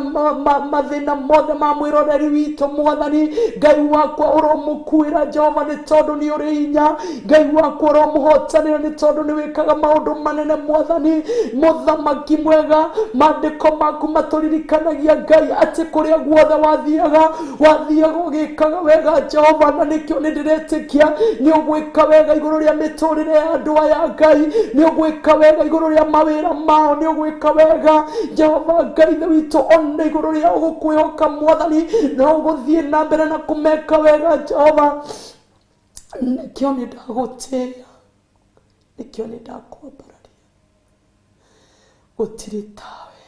mathĩna mothe ma mwĩroreri witũ Mwathani. Ngai wakwa ũromũkuĩra Jehova, nĩ tondũ nĩ ũrĩ hinya. Ngai wakwa ũromũhotanĩra, nĩ tondũ nĩ wĩkaga maũndũ manene Mwathani. Mũthamaki mwega, maandĩko maku matũririkanagia Ngai atĩ kũrĩa guothe wathiaga, wathiaga ũgĩkaga wega Jehova, na nĩkĩo nĩ ndĩretĩkia nĩ ũgwĩka wega igũrũ rĩa mĩtũrĩre ya andũ aya Ngai, nĩ ũgwĩka wega igũrũ rĩa mawĩra mao, nĩ ũgwĩka wega Jehova Ngai ithe witũ, ona igũrũ rĩa ũgũkwĩhoka Mwathani, na ũgũthiĩ na mbere na kũmeka wega Jehova. Nĩkĩo nĩ ndagũtĩĩa, nĩkĩo nĩ ndakwambararia, gũtirĩ tawe.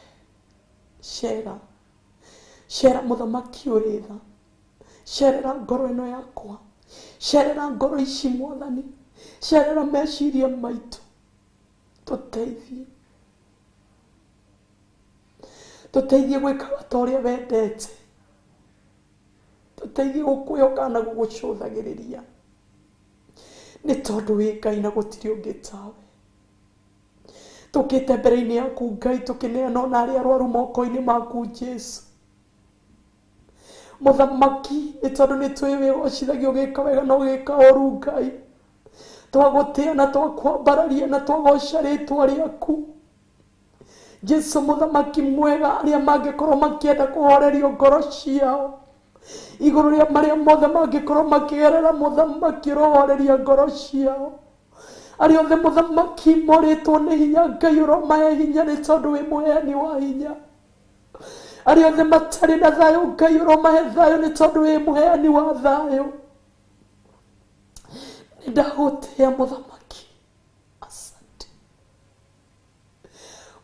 Cera, cera mũthamaki ũrĩ tha, cerera ngoro ĩno yakwa, cerera ngoro ici Mwathani, cerera meciria maitũ, tũteithie, tũteithie gwĩkaga ta ũrĩa wendete, tũteithie gũkwĩhoka na gũgũcũthagĩrĩria, nĩ tondũ wĩ Ngai na gũtirĩ ũngĩ tawe. Tũkĩte mbere-inĩ yaku Ngai, tũkĩneana ona arĩa arwaru moko-inĩ maku Jesu mũthamaki, nĩ tondũ nĩ tũĩ wĩgocithagia ũgĩka wega na ũgĩka ũru Ngai. Twagũtĩĩa na twakwambararia na twagoca rĩtwa rĩaku Jesu mũthamaki mwega. Arĩa mangĩkorwo makĩenda kũhorerio ngoro ciao igũrũ rĩa marĩa mothe mangĩkorwo makĩgerera, mũthamaki ũrohoreria ngoro ciao. Arĩa othe mũthamaki morĩtwo nĩ hinya, Ngai ũromahe hinya, nĩ tondũ wĩ mũheani wa hinya. Arĩa othe matarĩ na thayũ, Ngai ũromahe thayũ, nĩ tondũ wĩ mũheani wa thayũ. Nĩ ndagũtĩĩa mũthamaki, asante.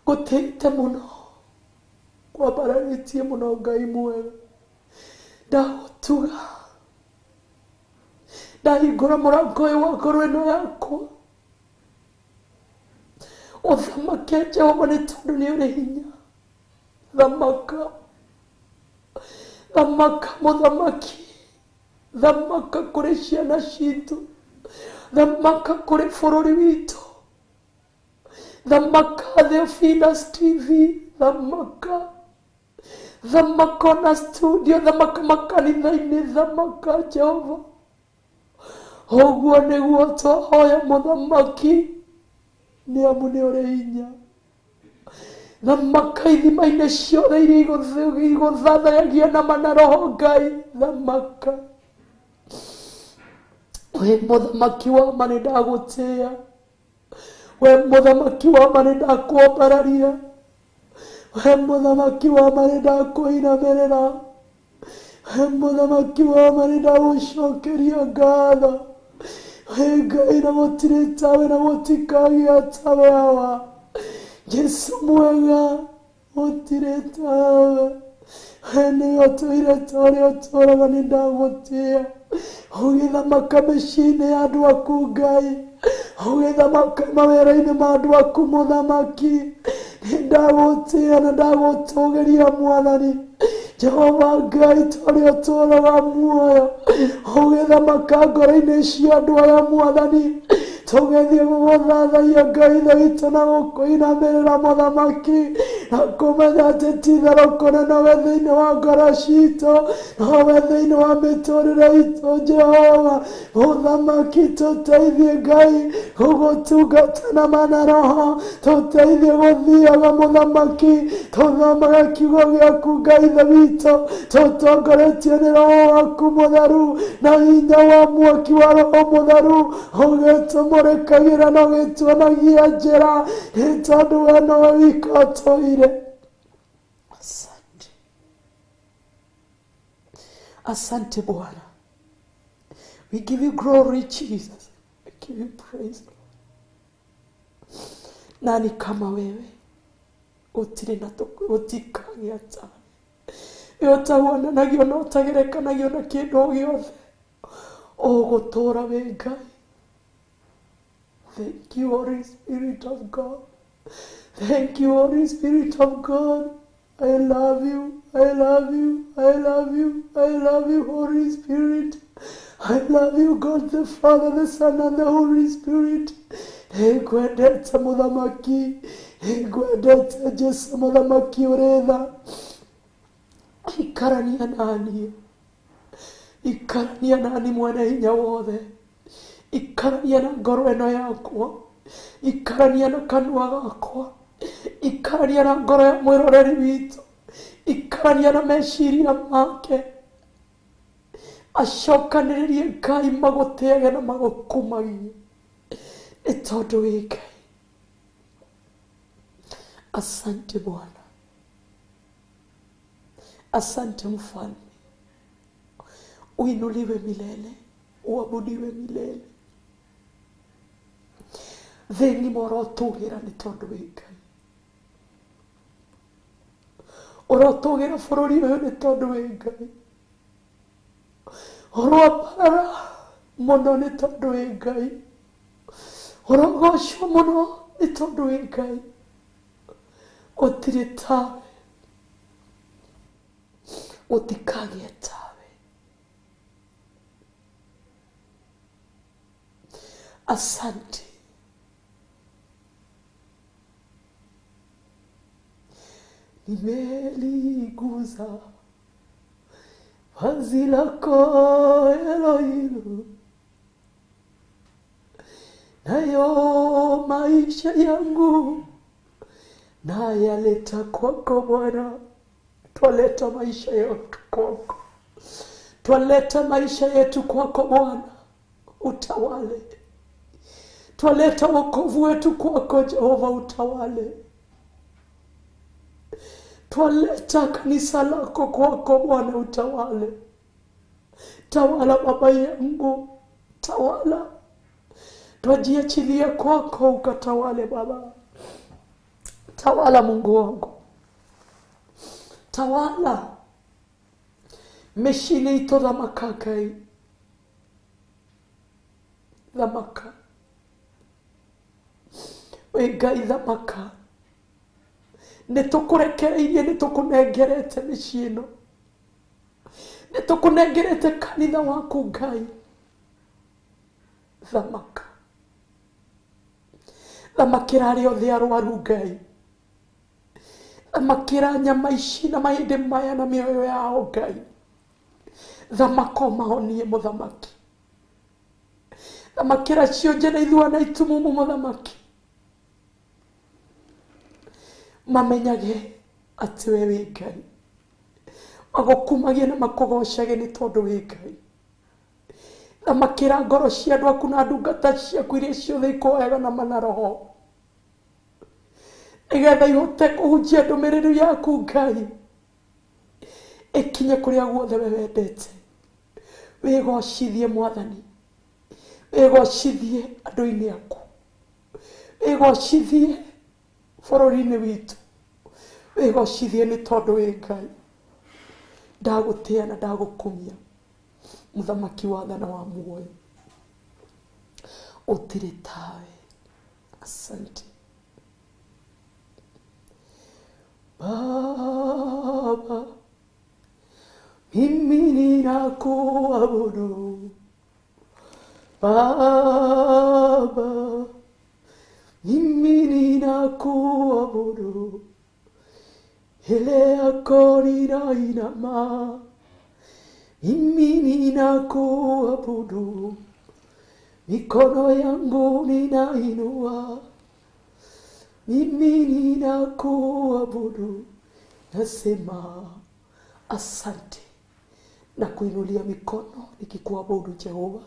Ngũtĩĩte mũno, kwambararĩtie mũno Ngai mwega. Ndagũtuga, ndahingũra mũrango ũyũ wa ngoro ĩno yakwa, ũthamake Jehova, nĩ tondũ nĩ ũrĩ hinya. Thamaka, thamaka mũthamaki. Thamaka kũrĩ ciana citũ. Thamaka kũrĩ bũrũri witũ. Thamaka Theophilus TV. Thamaka. Thamaka ona studio. Thamaka makanitha-inĩ. Thamaka Jehova. Ũguo nĩguo twahoya mũthamaki, nĩ amu nĩ ũrĩ hinya. Thamaka ithima-inĩ ciothe iria igũthathayagia na ma na roho Ngai. Thamaka. We mũthamaki wa ma nĩ ndagũtĩĩa. We mũthamaki wa ma nĩ ndakwambararia. We mũthamaki wa ma nĩ ndakũinamĩrĩra. We mũthamaki wa ma nĩ ndagũcokeria ngatho. We Ngai na gũtirĩ tawe na gũtikagĩa tawe hawa. Jesu mwega gũtirĩ tawe. We nĩwe ũtũire ta ũrĩa ũtũũraga nĩ ndagũtĩĩa. Ũgĩthamaka mĩciĩ-inĩ ya andũ aku Ngai. Ũgĩthamaka mawĩra-inĩ ma andũ aku mũthamaki. Nĩ ndagũtĩĩa na ndagũtũgĩria Mwathani. Jehova Ngai ta ũrĩa ũtũũraga muoyo. Ũgĩthamaka ngoro-inĩ cia andũ aya Mwathani. Tũgĩthiĩ gũgũthathaiya Ngai Ithe witũ na gũkũinamĩrĩra mũthamaki, na kũmenya atĩ ti itherũ kũna nowe thĩinĩ wa ngoro citũ, nowe thĩinĩ wa mĩtũrĩre itũ. Jehova mũthamaki, tũteithie Ngai gũgũtungata na ma na roho. Tũteithie gũthiaga mũthamaki, tũthomaga kiugo gĩaku Ngai Ithe witũ, tũtongoretie nĩ roho waku mũtheru na hinya wa mwaki wa roho mũtheru, ũgĩtũmũrĩkagĩra na ũgĩtuonagia njĩra, nĩ tondũ we nowe wika ũtũire. Asante. Asante Bwana. We give you glory, Jesus. We give you praise. Nani kama wewe? Gũtirĩ na gũtikagĩa tawe. We ũtahuananagio na ũtagerekanagio na kĩndũ o gĩothe. Ũgũtũũra wĩ Ngai. Thank you, Holy Spirit of God. Thank you, Holy Spirit of God. I love you, I love you, I love you, I love you, Holy Spirit. I love you, God the Father, the Son, and the Holy Spirit. Nĩngwendete mũthamaki, nĩngwendete Jesũ mũthamaki ũrĩ tha. Ikarania naniĩ, ikarania nani mwene hinya wothe. Ikarania na ngoro ĩno yakwa, ikarania na kanua gakwa, ikarania na ngoro ya mwĩroreri witũ, ikarania na meciria make. Acokanĩrĩrie Ngai magũtĩage na magũkumagie, nĩ tondũ wĩ Ngai. Asante Bwana, asante Mfalme. Uinuliwe milele, uabudiwe milele. Thĩ ng'ima ũrotũgĩra nĩ tondũ wĩ Ngai. Ũrotũgĩra bũrũri ũyũ nĩ tondũ wĩ Ngai. Ũroambarara mũno nĩ tondũ wĩ Ngai. Ũrogocwo mũno nĩ tondũ wĩ Ngai. Gũtirĩ tawe, gũtikagĩa tawe. Asante. Nimeliguza vazi lako Elohimu, nayo maisha yangu nayaleta kwako Bwana. Twaleta maisha yetu kwako, twaleta maisha yetu kwako Bwana, utawale. Twaleta wokovu wetu kwako Jehova, utawale. Twaleta kanisa lako kwako Bwana, utawale. Tawala baba yangu, tawala. Twajiachilia kwako ukatawale Baba. Tawala Mungu wangu, tawala. Mĩciĩ-inĩ itũ thamaka Ngai, thamaka. Wĩ Ngai thamaka. Nĩ tũkũrekereirie, nĩ tũkũnengerete mĩciĩ ĩno. Nĩ tũkũnengerete kanitha waku Ngai. Thamaka, thamakĩra arĩa othe arwaru Ngai. Thamakĩra nyama ici na mahĩndĩ maya na mĩoyo yao Ngai. Thamaka ũmahonie mũthamaki. Thamakĩra cionje na ithua na itumumu mũthamaki. Mamenyage atĩ we wĩ Ngai. Magũkumagie na makũgocage nĩ tondũ wĩ Ngai. Thamakĩra ngoro cia andũ aku na ndungata ciaku iria ciothe ikũhoyaga na mana roho, nĩgetha ihote kũhunjia ndũmĩrĩri yaku Ngai, ĩkinye kũrĩa guothe we wendete. Wĩgocithie Mwathani, wĩgocithie andũ-inĩ aku, wĩgocithie bũrũri-inĩ witũ, wĩgocithie nĩ tondũ wĩ Ngai. Ndagũtĩa na ndagũkumia mũthamaki wa tha na wa muoyo, ũtirĩ tawe. Asante Baba, mimi ninakuabudu Baba, mimi ninakuabudu, mbele yako ninainama, mimi ninakuabudu, mikono yangu ninainua, mimi ninakuabudu, nasema asante na kuinulia mikono nikikuabudu Jehova.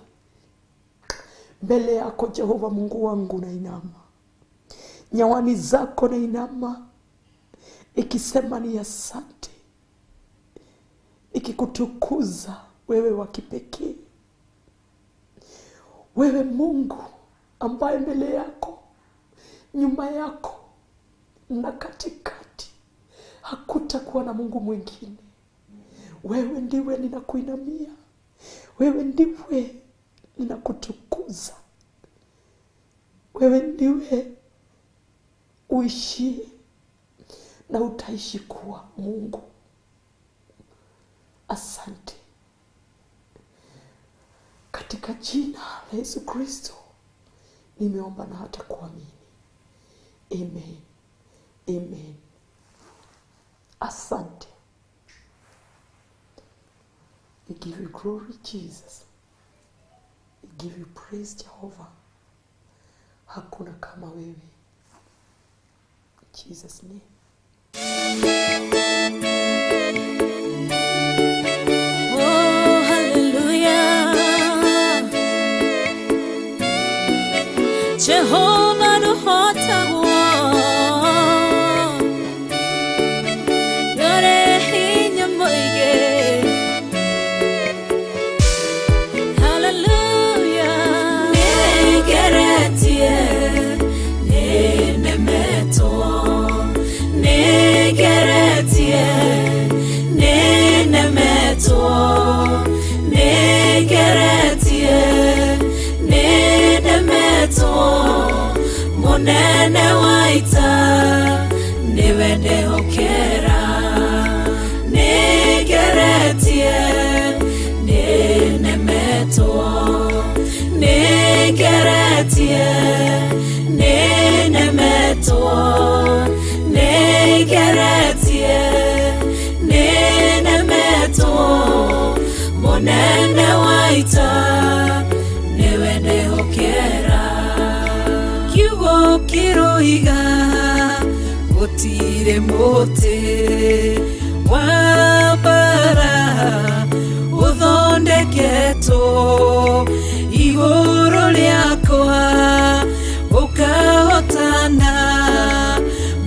Mbele yako Jehova Mungu wangu nainama, nyawani zako nainama, ikisema ni asante, ikikutukuza wewe wa kipekee, wewe Mungu ambaye mbele yako, nyuma yako na katikati hakutakuwa na Mungu mwingine. Wewe ndiwe ninakuinamia, wewe ndiwe ninakutukuza, wewe ndiwe uishie na utaishi kuwa Mungu. Asante. Katika jina la Yesu Kristo nimeomba na hata kuamini. Amen. Amen. Asante. We give you glory, Jesus. We give you praise, Jehovah. Hakuna kama wewe. In Jesus' name. Oh, hallelujah. Jehovah nuhotagwo, yore hinya mũingĩ. Hallelujah. Nĩngeretie, nĩnemetwo, nĩngeretie, nĩnemetwo, nĩngeretie, nĩnemetwo, mũnene wa ita nĩwe ndehokera. Nĩngeretie, nĩnemetwo, nĩngeretie, nĩnemetwo, nĩngeretie, nĩnemetwo, mũnene wa ita nĩwe ndehokera. Kiugo kĩroiga gũtirĩ mũtĩ wa mbara ũthondeketwo igũrũ rĩakwa ũkahotana,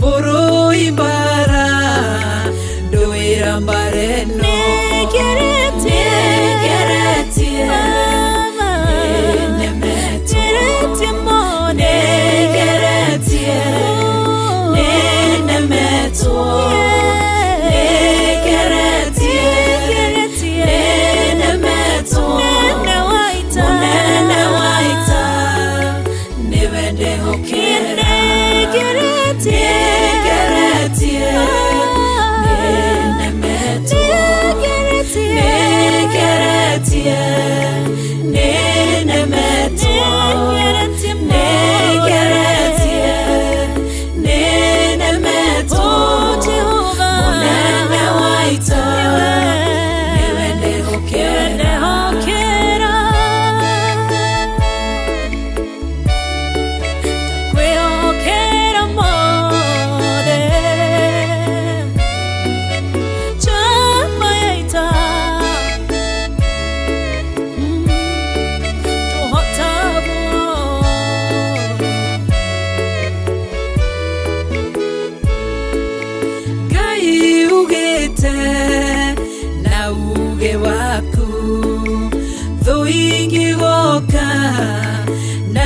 mũrũi mbara ndũĩra mbara ĩno. Nĩngeretie, nĩnemetwo, nĩngeretie, nĩnemetwo, nĩngeretie,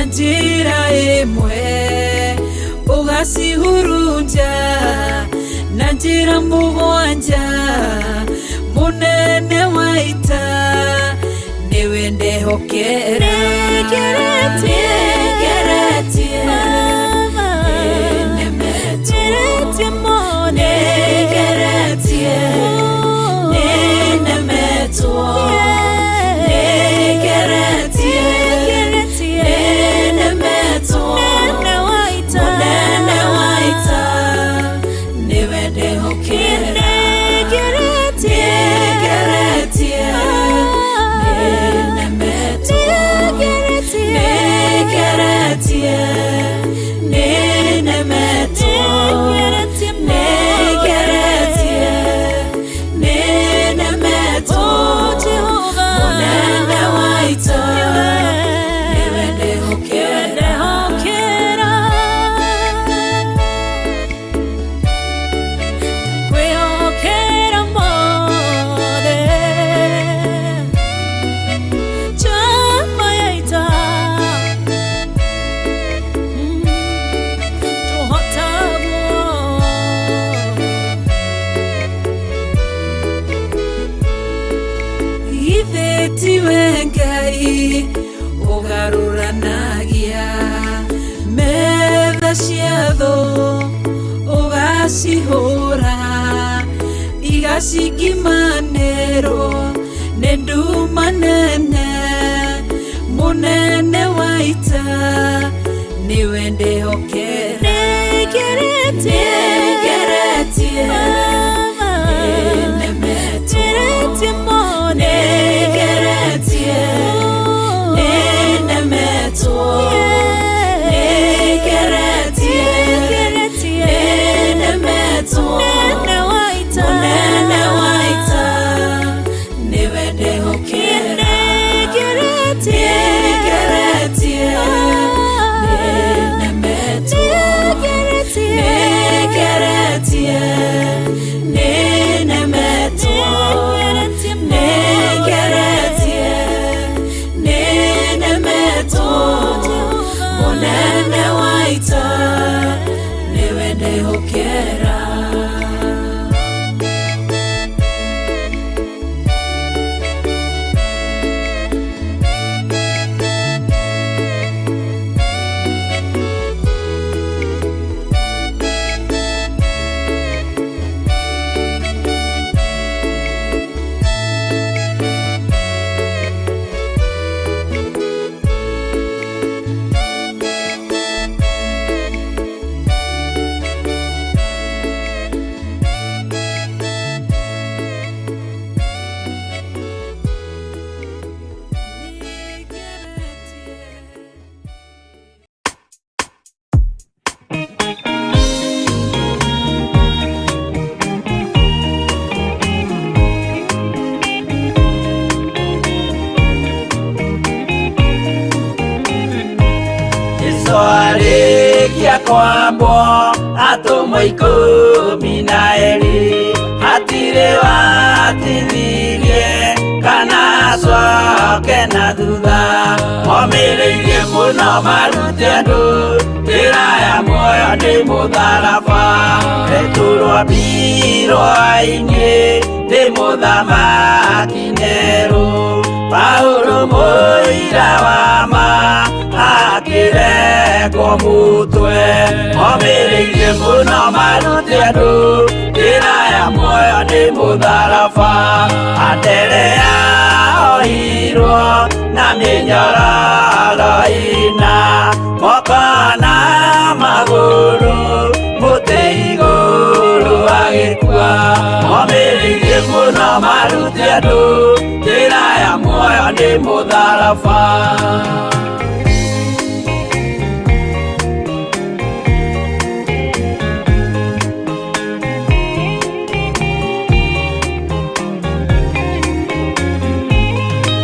Njĩra ĩmwe ũgacihurunja na njĩra mũgwanja mũnene wa ita nĩwe ndehokera nĩngeretie nĩnemetwo nĩngeretie nĩnemetwo nĩngeretie nĩnemetwo mũnene wa ita nĩwe ndehokera nĩngeretie nĩnemetwo nĩngeretie nĩnemetwo nĩngeretie nĩnemetwo mũnene wa ita nĩwe ndehokera. Kwĩhokera mothe njamba ya ita tũhotagwo Githĩ tiwe Ngai ũgarũranagia metha cia thũ ũgacihũra igacingimanĩrwo nĩ nduma nene mũnene wa ita nĩwe ndehokera nĩngeretie nĩnemetwo nĩngeretie nĩnemetwo nĩngeretie nĩnemetwo mũnene wa ita nĩwe ndehokera nĩngeretie nĩnemetwo nĩngeretie nĩnemetwo nĩngeretie nĩnemetwo mũnene wa ita nĩwe ndehokera. Jesu arĩkia kwambwo atũmwo 12 hatirĩ watithirie kana acoke na thutha omĩrĩirie mũno marute andũ njĩra ya muoyo nĩ mũtharaba Petero ambirwo-inĩ nĩ mũthamaki Nero Paulo mũira wa ma akĩrengwo mũtwe omĩrĩirie mũno marute andũ njĩra ya muoyo nĩ mũtharaba Anderea ohirwo na mĩnyororo ĩna moko na magũrũ mũtĩ igũrũ agĩkua omĩrĩirie mũno marute andũ njĩra ya muoyo nĩ mũtharaba.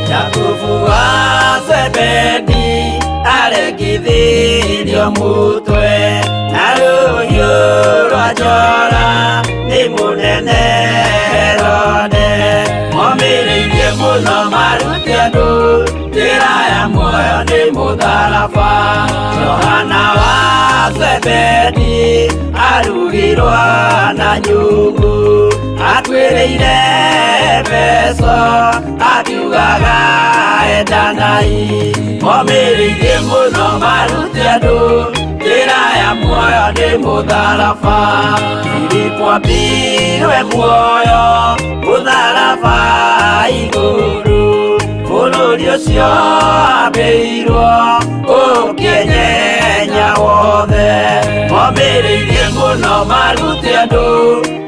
Jakubu wa Zebedi aregithirio mutwe na rũhiũ rwa njora nĩ mũnene Herode omĩrĩirie mũno marute andũ njĩra ya muoyo nĩ mũtharaba. Johana wa Zebedi arugirwo na nyungu, atwĩrĩire mbeca akiugaga endanai. Momĩrĩirie mũno marute andũ njĩra ya muoyo nĩ mũtharaba. Filipo ambirwe muoyo mũtharaba igũrũ, bũrũri ũcio ambĩirwo ũkĩnyenya wothe. Momĩrĩirie mũno marute andũ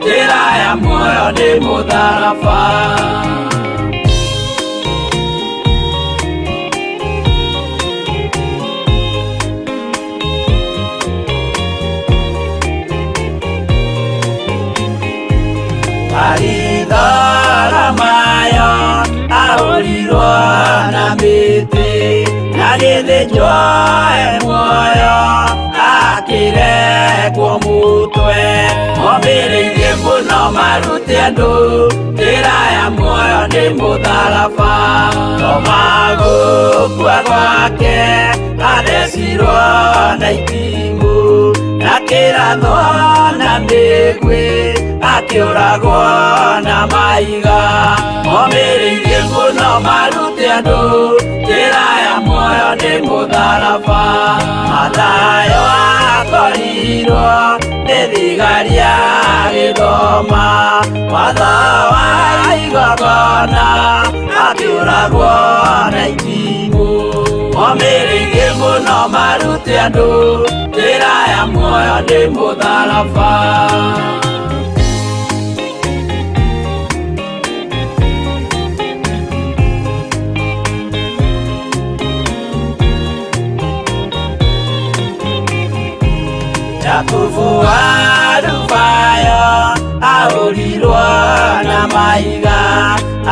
njĩra ya muoyo nĩ mũtharaba. Mayo ahũrirwo na mĩtĩ, na gĩthĩnjwo e muoyo akĩrekwo mũtwe. Momĩrĩirie mũno marute andũ njĩra ya muoyo nĩ mũtharaba. Toma gũkua gwake athecirwo na itimũ, na kĩrathwo na mĩguĩ akĩũragwo na maiga. Momĩrĩirie mũno marute andũ njĩra ya muoyo nĩ mũtharaba. Mathayo akorirwo nĩ thigari agĩthoma watho wa igongona, akĩũragwo na itimũ. Momĩrĩirie mũno marute andũ njĩra ya muoyo nĩ mũtharaba. Jakubu wa Alufayo ahũrirwo na mahiga,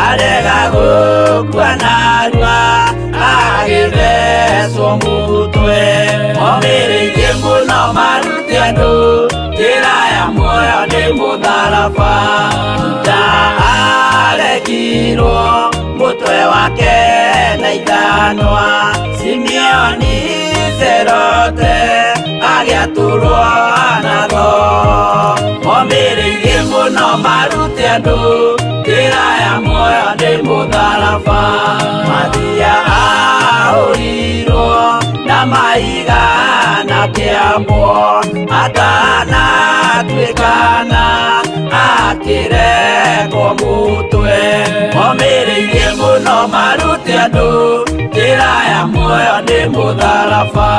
arega gũkua narua agĩthecwo mũtwe. Momĩrĩirie mũno marute andũ njĩra ya muoyo nĩ mũtharaba. Juda arekirwo mũtwe wake na ithanwa, Simeoni Serote agĩatũrwo na thoo. Momĩrĩirie mũno marute andũ njĩra ya muoyo nĩ mũtharaba. Mathia ahũrirwo na mahiga na kĩambwo, atanatuĩkana akĩrekwo mũtwe. Momĩrĩirie mũno marute andũ njĩra ya muoyo nĩ mũtharaba.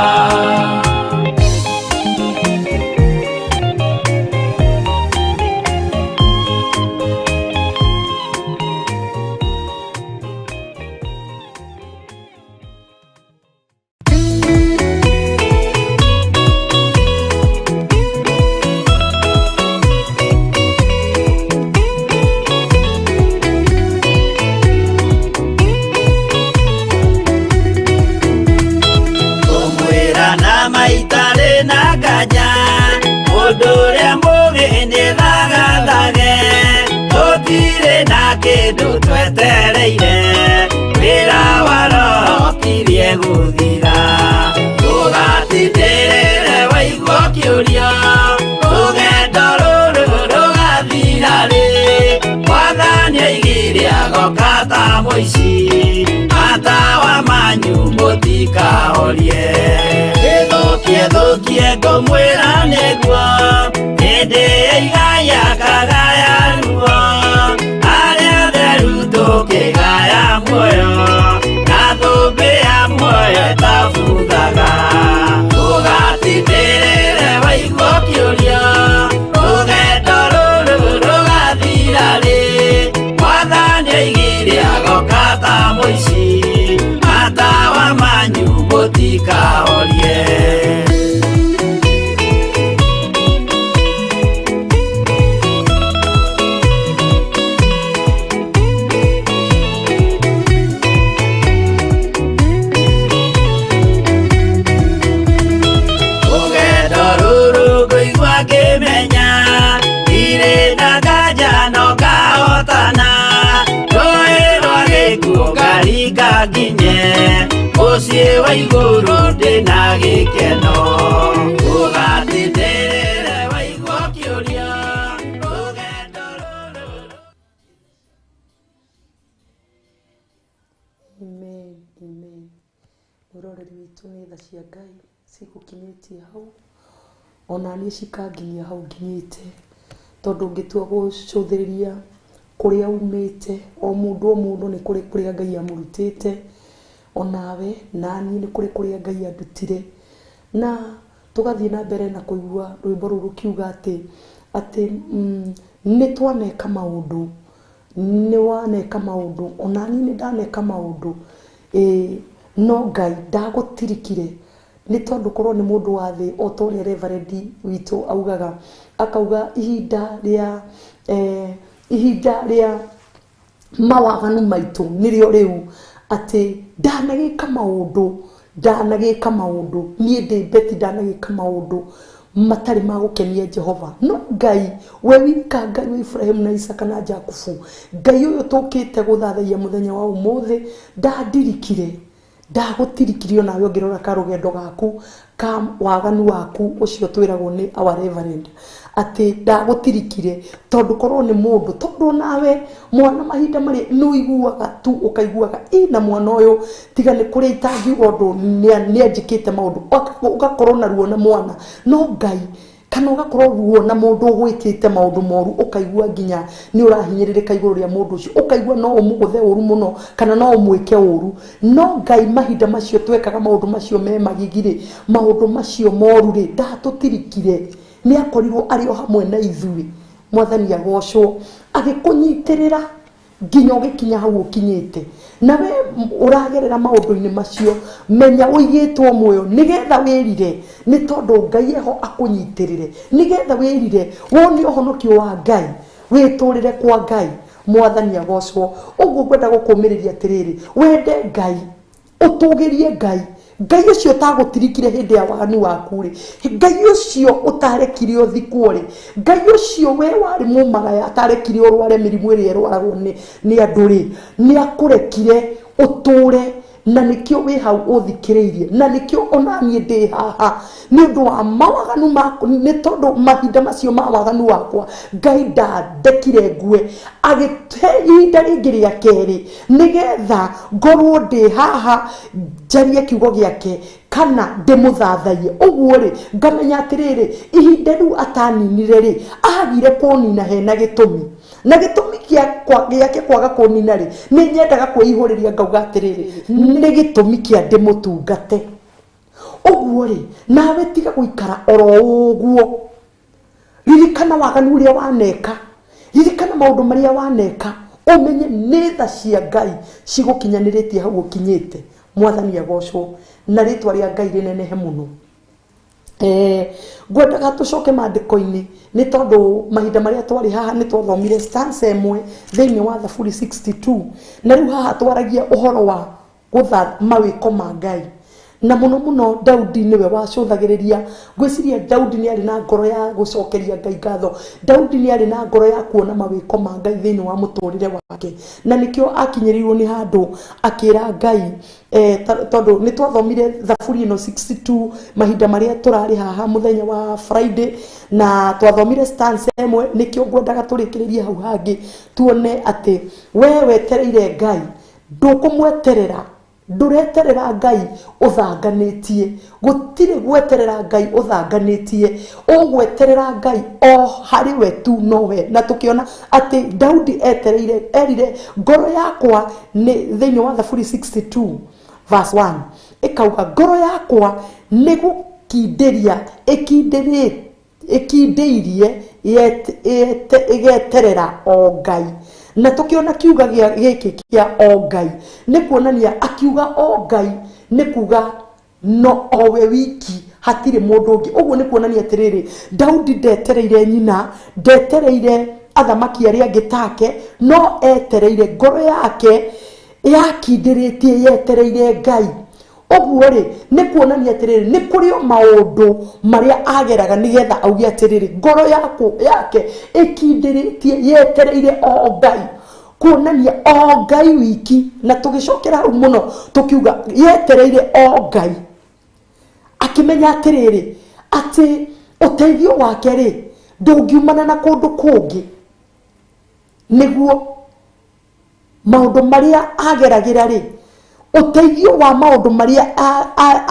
Mũndũ ũrĩa mũũgĩ nĩ thagathage, tũtirĩ na kĩndũ twetereire, wĩra wa Roho ũkirie gũthira. Ndũgatindĩrĩre waigua ũkĩũria, rũgendo rũrũ rũgathira rĩ? Mwathani oigire agoka ta mũici, matawa manyu mũtikahorie. Ĩthũkie thũkie ngũmwĩra nĩguo, hĩndĩ ĩigaya kagaya ruo, arĩa atheru tũkĩgaya muoyo, na thũmbĩ ya muoyo ĩtabuthaga. Ndũgatindĩrĩre waigua ũkĩũria, rũgendo rũrũ rũgathira rĩ? Mwathani oigire agoka ta mũici, matawa manyu mũtikahorie. Mũciĩ wa igũrũ ndĩna gĩkeno ũgatindĩrĩre waigua ũkĩũria rũgendo rũrũ. Amen, amen. Mwĩroreri witũ, nĩ tha cia Ngai cigũkinyĩtie hau, ona niĩ cikanginyia hau nginyĩte, tondũ ũngĩtua gũcũthĩrĩria kũrĩa umĩte, o mũndũ o mũndũ nĩ kũrĩ kũrĩa Ngai amũrutĩte, onawe naniĩ nĩ kũrĩ kũrĩa Ngai andutire. Na tũgathiĩ na mbere na kũigua rwĩmbo rũu rũkiuga atĩ nĩ twaneka maũndũ, nĩ waneka maũndũ, onaniĩ nĩ ndaneka maũndũ, ĩĩ, no Ngai ndagũtirikire, nĩ tondũ korwo nĩ mũndũ wa thĩ, o ta ũrĩa reverend witũ augaga, akauga ihinda rĩa mawaganu maitũ nĩrĩo rĩu, atĩ ndanagĩka maũndũ, ndanagĩka maũndũ, niĩ ndĩ Beti, ndanagĩka maũndũ matarĩ ma gũkenia Jehova, no Ngai we wika, Ngai wa Ibrahimu na Isaka na Jakubu, Ngai ũyũ tũkĩte gũthathaiya mũthenya wa ũmũthĩ, ndandirikire, ndagũtirikirio. Nawe ũngĩrora karũgendo gaku ka waganu waku ũcio twĩragwo nĩ our reverend atĩ ndagũtirikire, tondũ korwo nĩ mũndũ, tondũ nawe mwana mahinda marĩa nĩ ũiguaga tu, ũkaiguaga ina mwana ũyũ, tiga nĩ kũrĩa itangiuga ũndũ, nĩ anjĩkĩte maũndũ, ũgakorwo na ruo na mwana, no Ngai, kana ũgakorwo ruo na mũndũ ũgwĩkĩte maũndũ moru, ũkaigua nginya nĩ ũrahinyĩrĩrĩka igũrũ rĩa mũndũ ũcio, ũkaigua no ũmũgũthe ũru mũno kana no ũmwĩke ũru, no Ngai mahinda macio twekaga maũndũ macio me magigi rĩ, maũndũ macio moru rĩ, ndatũtirikire, nĩ akorirwo arĩ o hamwe na ithuĩ. Mwathani agocwo, agĩkũnyitĩrĩra nginya ũgĩkinya hau ũkinyĩte. Na we ũragerera maũndũ-inĩ macio, menya ũigĩtwo muoyo nĩgetha wĩrire, nĩ tondũ Ngai eho akũnyitĩrĩre, nĩgetha wĩrire, wone ũhonokio wa Ngai, wĩtũrĩre kwa Ngai. Mwathani agocwo. Ũguo ngwenda gũkũmĩrĩria atĩrĩrĩ, wende Ngai, ũtũgĩrie Ngai, Ngai ũcio ũtagũtirikire hĩndĩ ya waganu waku rĩ, Ngai ũcio ũtarekire ũthikwo rĩ, Ngai ũcio we warĩ mũmaraya atarekire ũrware mĩrimũ ĩrĩa ĩrwaragwo nĩ andũ rĩ, nĩ akũrekire ũtũre, na nĩkĩo wĩ hau ũthikĩrĩirie, na nĩkĩo onaniĩ ndĩ haha, nĩ ũndũ wa mawaganu maku, nĩ tondũ mahinda macio ma waganu wakwa Ngai ndandekire ngue, agĩte ihinda rĩngĩ rĩa kerĩ nĩgetha ngorwo ndĩ haha njarie kiugo gĩake kana ndĩmũthathaiye. Ũguo rĩ, ngamenya atĩrĩrĩ, ihinda rĩu ataninire rĩ, agire kũnina hena gĩtũmi, na gĩtũmi gĩake kwaga kũnina rĩ, nĩ nyendaga kwĩihũrĩria, ngauga atĩrĩrĩ, nĩ gĩtũmi kĩa ndĩmũtungate. Ũguo rĩ, nawe tiga gũikara oro ũguo, ririkana waganu ũrĩa waneka, ririkana maũndũ marĩa waneka, ũmenye nĩ tha cia Ngai cigũkinyanĩrĩtie hau ũkinyĩte. Mwathani agocwo na rĩtwa rĩa Ngai rĩnenehe mũno. Ngwendaga tũcoke maandĩko-inĩ, nĩ tondũ mahinda marĩa twarĩ haha nĩ twathomire stanza ĩmwe thĩinĩ wa Thaburi 62, na rĩu haha twaragia ũhoro wa gũtha mawĩko ma Ngai, na mũno mũno Daudi nĩwe wacũthagĩrĩria. Ngwĩciria Daudi nĩ arĩ na ngoro ya gũcokeria Ngai ngatho, Daudi nĩ arĩ na ngoro ya kuona mawĩko ma Ngai thĩinĩ wa mũtũrĩre wake, na nĩkĩo akinyĩrĩirwo nĩ handũ akĩra Ngai, tondũ nĩ twathomire Thaburi ĩno 62 mahinda marĩa tũrarĩ haha mũthenya wa Friday, na twathomire stanza ĩmwe, nĩkĩo ngwendaga tũrĩkĩrĩrie hau hangĩ, tuone atĩ we wetereire Ngai, ndũkũmweterera, ndũreterera Ngai ũthanganĩtie, gũtirĩ gweterera Ngai ũthanganĩtie, ũgweterera Ngai o harĩ we tu nowe. Na tũkĩona atĩ Daudi etereire, erire ngoro yakwa nĩ thĩinĩ wa Thaburi 62 verse 1 ĩkauga, ngoro yakwa nĩ gũkindĩria ĩkindĩirie ĩgeterera o Ngai. Na tũkĩona kiuga gĩkĩ kĩa o Ngai nĩ kuonania, akiuga o Ngai nĩ kuga no owe wiki, hatirĩ mũndũ ũngĩ. Ũguo nĩ kuonania atĩrĩrĩ, Daudi ndetereire nyina, ndetereire athamaki arĩa angĩ take, no etereire, ngoro yake yakindĩrĩtie yetereire Ngai. Ũguo rĩ, nĩ kuonania atĩrĩrĩ, nĩ kũrĩ o maũndũ marĩa ageraga nĩgetha auge atĩrĩrĩ, ngoro yaku yake ĩkindĩrĩtie yetereire o Ngai, kuonania o Ngai wiki na tũgĩcokera hau mũno tũkiuga yetereire o Ngai akĩmenya atĩrĩrĩ atĩ ũteithio wake rĩ ndũngiumana na kũndũ kũngĩ nĩguo maũndũ marĩa ageragĩra rĩ ũteithio wa maũndũ marĩa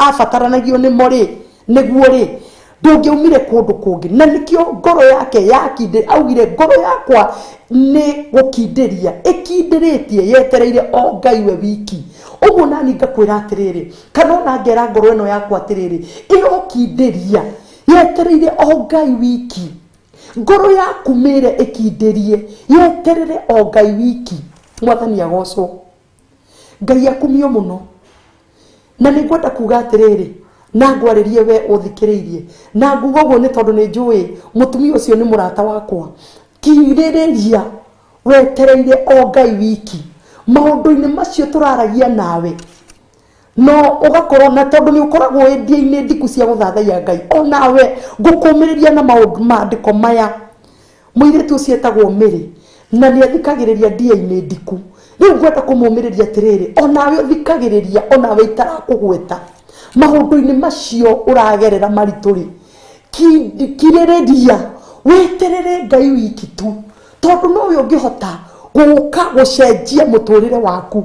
abataranagio nĩmo rĩ nĩguo rĩ ndũngĩaumire kũndũ kũngĩ na nĩkĩo ngoro yake yakindĩ augire ngoro yakwa nĩ gũkindĩria ĩkindĩrĩtie yetereire o Ngai we wiki ũguo nani ngakwĩra atĩrĩrĩ kana ona ngera ngoro ĩno yakwa atĩrĩrĩ ĩrokindĩria yetereire o Ngai wiki ngoro yaku mĩre ĩkindĩrie yeterere o Ngai wiki mwathani agocwo Ngai akumio mũno na nĩ ngwenda kuga atĩrĩrĩ na ngwarĩrie we ũthikĩrĩirie na nguga ũguo nĩ tondũ nĩ njũĩ mũtumia ũcio nĩ mũrata wakwa kirĩrĩria wetereire o Ngai wiki maũndũ-inĩ macio tũraragia nawe no ũgakorwo na tondũ nĩ ũkoragwo wĩ ndiku cia gũthathaiya Ngai onawe ngũkũmĩrĩria na maũndũ maandĩko maya mũirĩtu ũcio etagwo Mary na nĩ athikagĩrĩria ndia-inĩ ndiku rĩu ngwenda kũmũmĩrĩria atĩrĩrĩ onawe ũthikagĩrĩria onawe itarakũgweta maũndũ-inĩ macio ũragerera maritũ rĩ kirĩrĩria weterere Ngai wiki tu tondũ nowe ũngĩhota gũka gũcenjia mũtũrĩre waku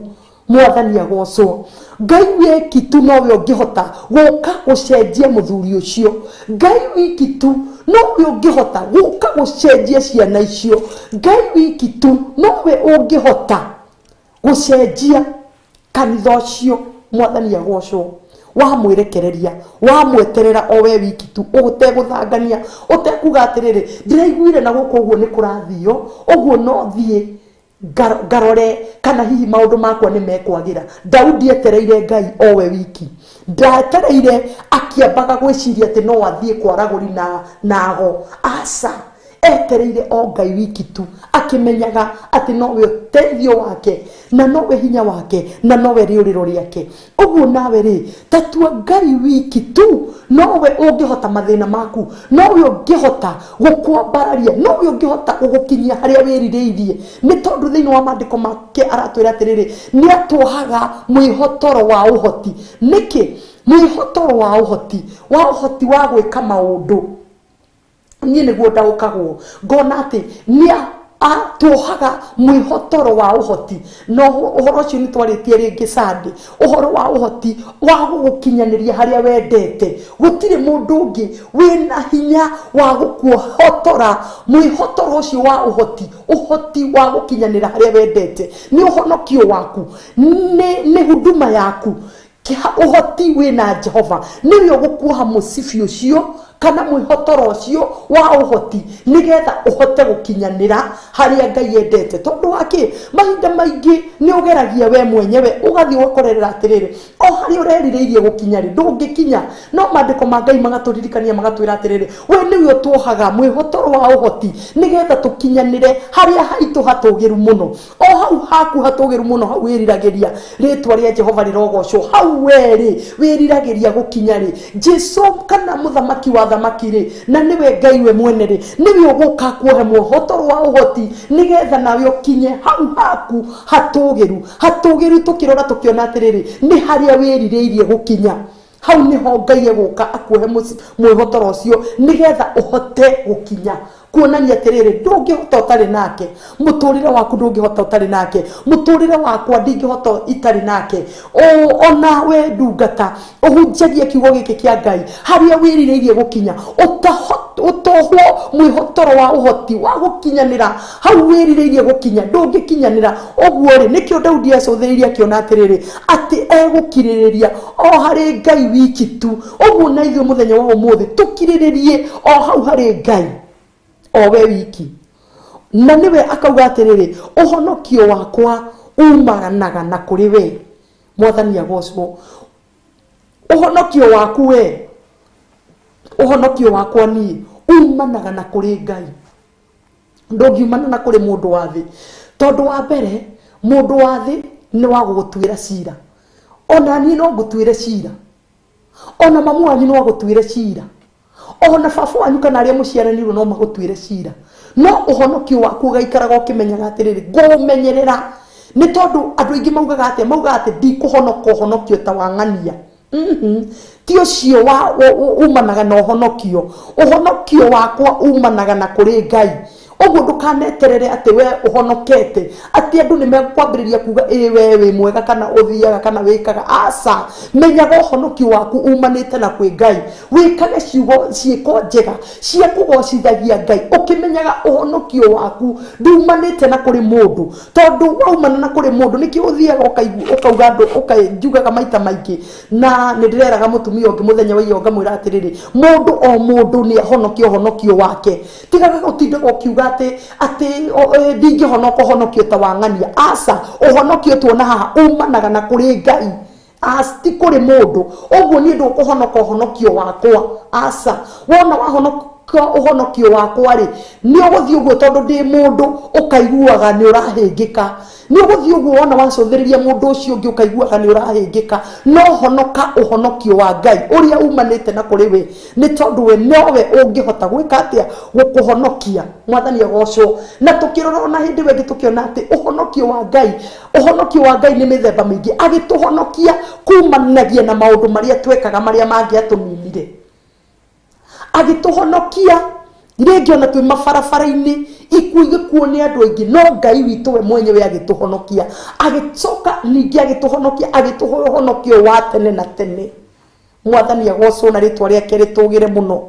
mwathani agocwo Ngai wiki tu nowe ũngĩhota gũka gũcenjia mũthuri ũcio Ngai wiki tu nowe ũngĩhota gũka gũcenjia ciana icio Ngai wiki tu nowe ũngĩhota gũcenjia kanitha ũcio mwathani agocwo wamwĩrekereria wamweterera o we wiki tu ũtegũthangania ũtekuga atĩrĩrĩ ndĩraiguire na gũkũ ũguo nĩ kũrathio ũguo no thiĩ ngarore kana hihi maũndũ makwa nĩ mekwagĩra Daudi etereire Ngai o we wiki ndaetereire akĩambaga gwĩciria atĩ no athiĩ kwaragũri nago aca etereire o Ngai wiki tu akĩmenyaga atĩ nowe ũteithio wake na nowe hinya wake na nowe rĩũrĩro rĩake ũguo nawe rĩ tatua Ngai wiki tu nowe ũngĩhota mathĩna maku nowe ũngĩhota gũkwambararia nowe ũngĩhota gũgũkinyia harĩa wĩrirĩirie nĩ tondũ thĩinĩ wa maandĩko make aratwĩra atĩrĩrĩ nĩ atwohaga mwĩhotoro wa ũhoti nĩkĩ mwĩhotoro wa ũhoti wa gwĩka maũndũ niĩ nĩguo ndaũkagwo ngona atĩ nĩ atwohaga mwĩhotoro wa ũhoti na ũhoro ũcio nĩ twarĩtie rĩngĩ Sunday ũhoro wa ũhoti wa gũgũkinyanĩria harĩa wendete gũtirĩ mũndũ ũngĩ wĩna hinya wa gũkuohotora mwĩhotoro ũcio wa ũhoti ũhoti wa gũkinyanĩra harĩa wendete nĩ ũhonokio waku nĩ huduma yaku ũhoti wĩna Jehova nĩwe ũgũkuoha mũcibi ũcio kana mwĩhotoro ũcio wa ũhoti nĩgetha ũhote gũkinyanĩra harĩa Ngai endete tondũ wa kĩ mahinda maingĩ nĩ ũgeragia we mwenyewe ũgathiĩ ũgakorerera atĩrĩrĩ o harĩa ũrerirĩirie gũkinya rĩ ndũngĩkinya no maandĩko ma Ngai magatũririkania magatwĩra atĩrĩrĩ we nĩwe ũtuohaga mwĩhotoro wa ũhoti nĩgetha tũkinyanĩre harĩa haitũ hatũgĩru mũno o hau haku hatũgĩru mũno hau wĩriragĩria rĩtwa rĩa Jehova rĩrogocwo hau we rĩ wĩriragĩria gũkinya rĩ Jesu kana mũthamaki wa thamaki rĩ na nĩwe Ngai we mwene rĩ nĩwe ũgũka kuohe mwĩhotoro wa ũhoti nĩgetha nawe ũkinye hau haku hatũgĩru hatũgĩru tũkĩrora tũkĩona atĩrĩrĩ nĩ harĩa wĩrirĩirie gũkinya hau nĩho Ngai egũka akuohe mwĩhotoro ũcio nĩgetha ũhote gũkinya kuonania atĩrĩrĩ ndũngĩhota ũtarĩ nake mũtũrĩre waku ndũngĩhota ũtarĩ nake mũtũrĩre wakwa ndingĩhota itarĩ nake ona we ndungata ũhunjagie kiugo gĩkĩ kĩa Ngai harĩa wĩrirĩirie gũkinya ũtohwo mwĩhotoro wa ũhoti wa gũkinyanĩra hau wĩrirĩirie gũkinya ndũngĩkinyanĩra ũguo rĩ nĩkĩo Daudi acũthĩrĩirie akĩona atĩrĩrĩ atĩ egũkirĩrĩria o harĩ Ngai wiki tu ũguo na ithuĩ mũthenya wa ũmũthĩ tũkirĩrĩrie o hau harĩ Ngai o we wiki na nĩwe akauga atĩrĩrĩ ũhonokio wakwa umanaga na kũrĩ we mwathani agocwo ũhonokio waku we ũhonokio wakwa niĩ umanaga na kũrĩ Ngai ndũngiumana na kũrĩ mũndũ wa thĩ tondũ wa mbere mũndũ wa thĩ nĩ wa gũgũtuĩra cira ona niĩ no ngũtuĩre cira ona mamu wanyu no agũtuĩre cira ona baba wanyu kana arĩa mũciaranĩirwo no magũtuĩre cira no ũhonokio waku ũgaikaraga ũkĩmenyaga atĩrĩrĩ ngũũmenyerera Nĩ tondũ andũ aingĩ maugaga atĩa? Maugaga atĩ ndikũhonoka ũhonokio ta wa ng'ania. Ti ũcio wa umanaga na ũhonokio. Ũhonokio wakwa umanaga na kũrĩ Ngai. Ũguo ndũkaneterere atĩ we ũhonokete, atĩ andũ nĩ mekwambĩrĩria kuga ĩ we wĩ mwega kana ũthiaga kana wĩkaga. Aca, menyaga ũhonokio waku umanĩte na kwĩ Ngai. Wĩkage ciugo ciĩko njega cia kũgocithagia Ngai, ũkĩmenyaga ũhonokio waku ndumanĩte na kũrĩ mũndũ. Tondũ waumana na kũrĩ mũndũ, nĩkĩo ũthiaga ũkauga andũ, njugaga maita maingĩ, na nĩ ndĩreraga mũtumia ũngĩ mũthenya wa ira ngamwĩra atĩrĩrĩ, mũndũ o mũndũ nĩ ahonokie ũhonokio wake. Tigaga gũtindaga ũkiuga atĩ ndingĩhonoka ũhonokio ta wa ng'ania. Aca, ũhonokio tuona haha umanaga na kũrĩ Ngai, ti kũrĩ mũndũ. Ũguo niĩ ndũkũhonoka ũhonokio wakwa. Aca, wona wahonoka ũhonokio wakwa rĩ, nĩ ũgũthiĩ ũguo tondũ ndĩ mũndũ, ũkaiguaga nĩ ũrahĩngĩka. Nĩ ũgũthiĩ ũguo wona wacũthĩrĩria mũndũ ũcio ũngĩ, ũkaiguaga nĩ ũrahĩngĩka. No honoka ũhonokio wa Ngai ũrĩa umanĩte na kũrĩ we, nĩ tondũ we nowe ũngĩhota gwĩka atĩa? Gũkũhonokia. Mwathani agocwo. Na tũkĩrora ona hĩndĩ ĩyo ĩngĩ tũkĩona atĩ ũhonokio wa Ngai nĩ mĩthemba mĩingĩ. Agĩtũhonokia kumanagia na maũndũ marĩa twekaga marĩa mangĩatũninire. Agĩtũhonokia rĩngĩ ona twĩ mabarabara-inĩ, ikuũ igĩkuo nĩ andũ aingĩ, no Ngai witũ we mwenyewe agĩtũhonokia. Agĩcoka ningĩ agĩtũhonokia, agĩtũhe ũhonokio wa tene na tene. Mwathani agocwo na rĩtwa rĩake rĩtũgĩre mũno.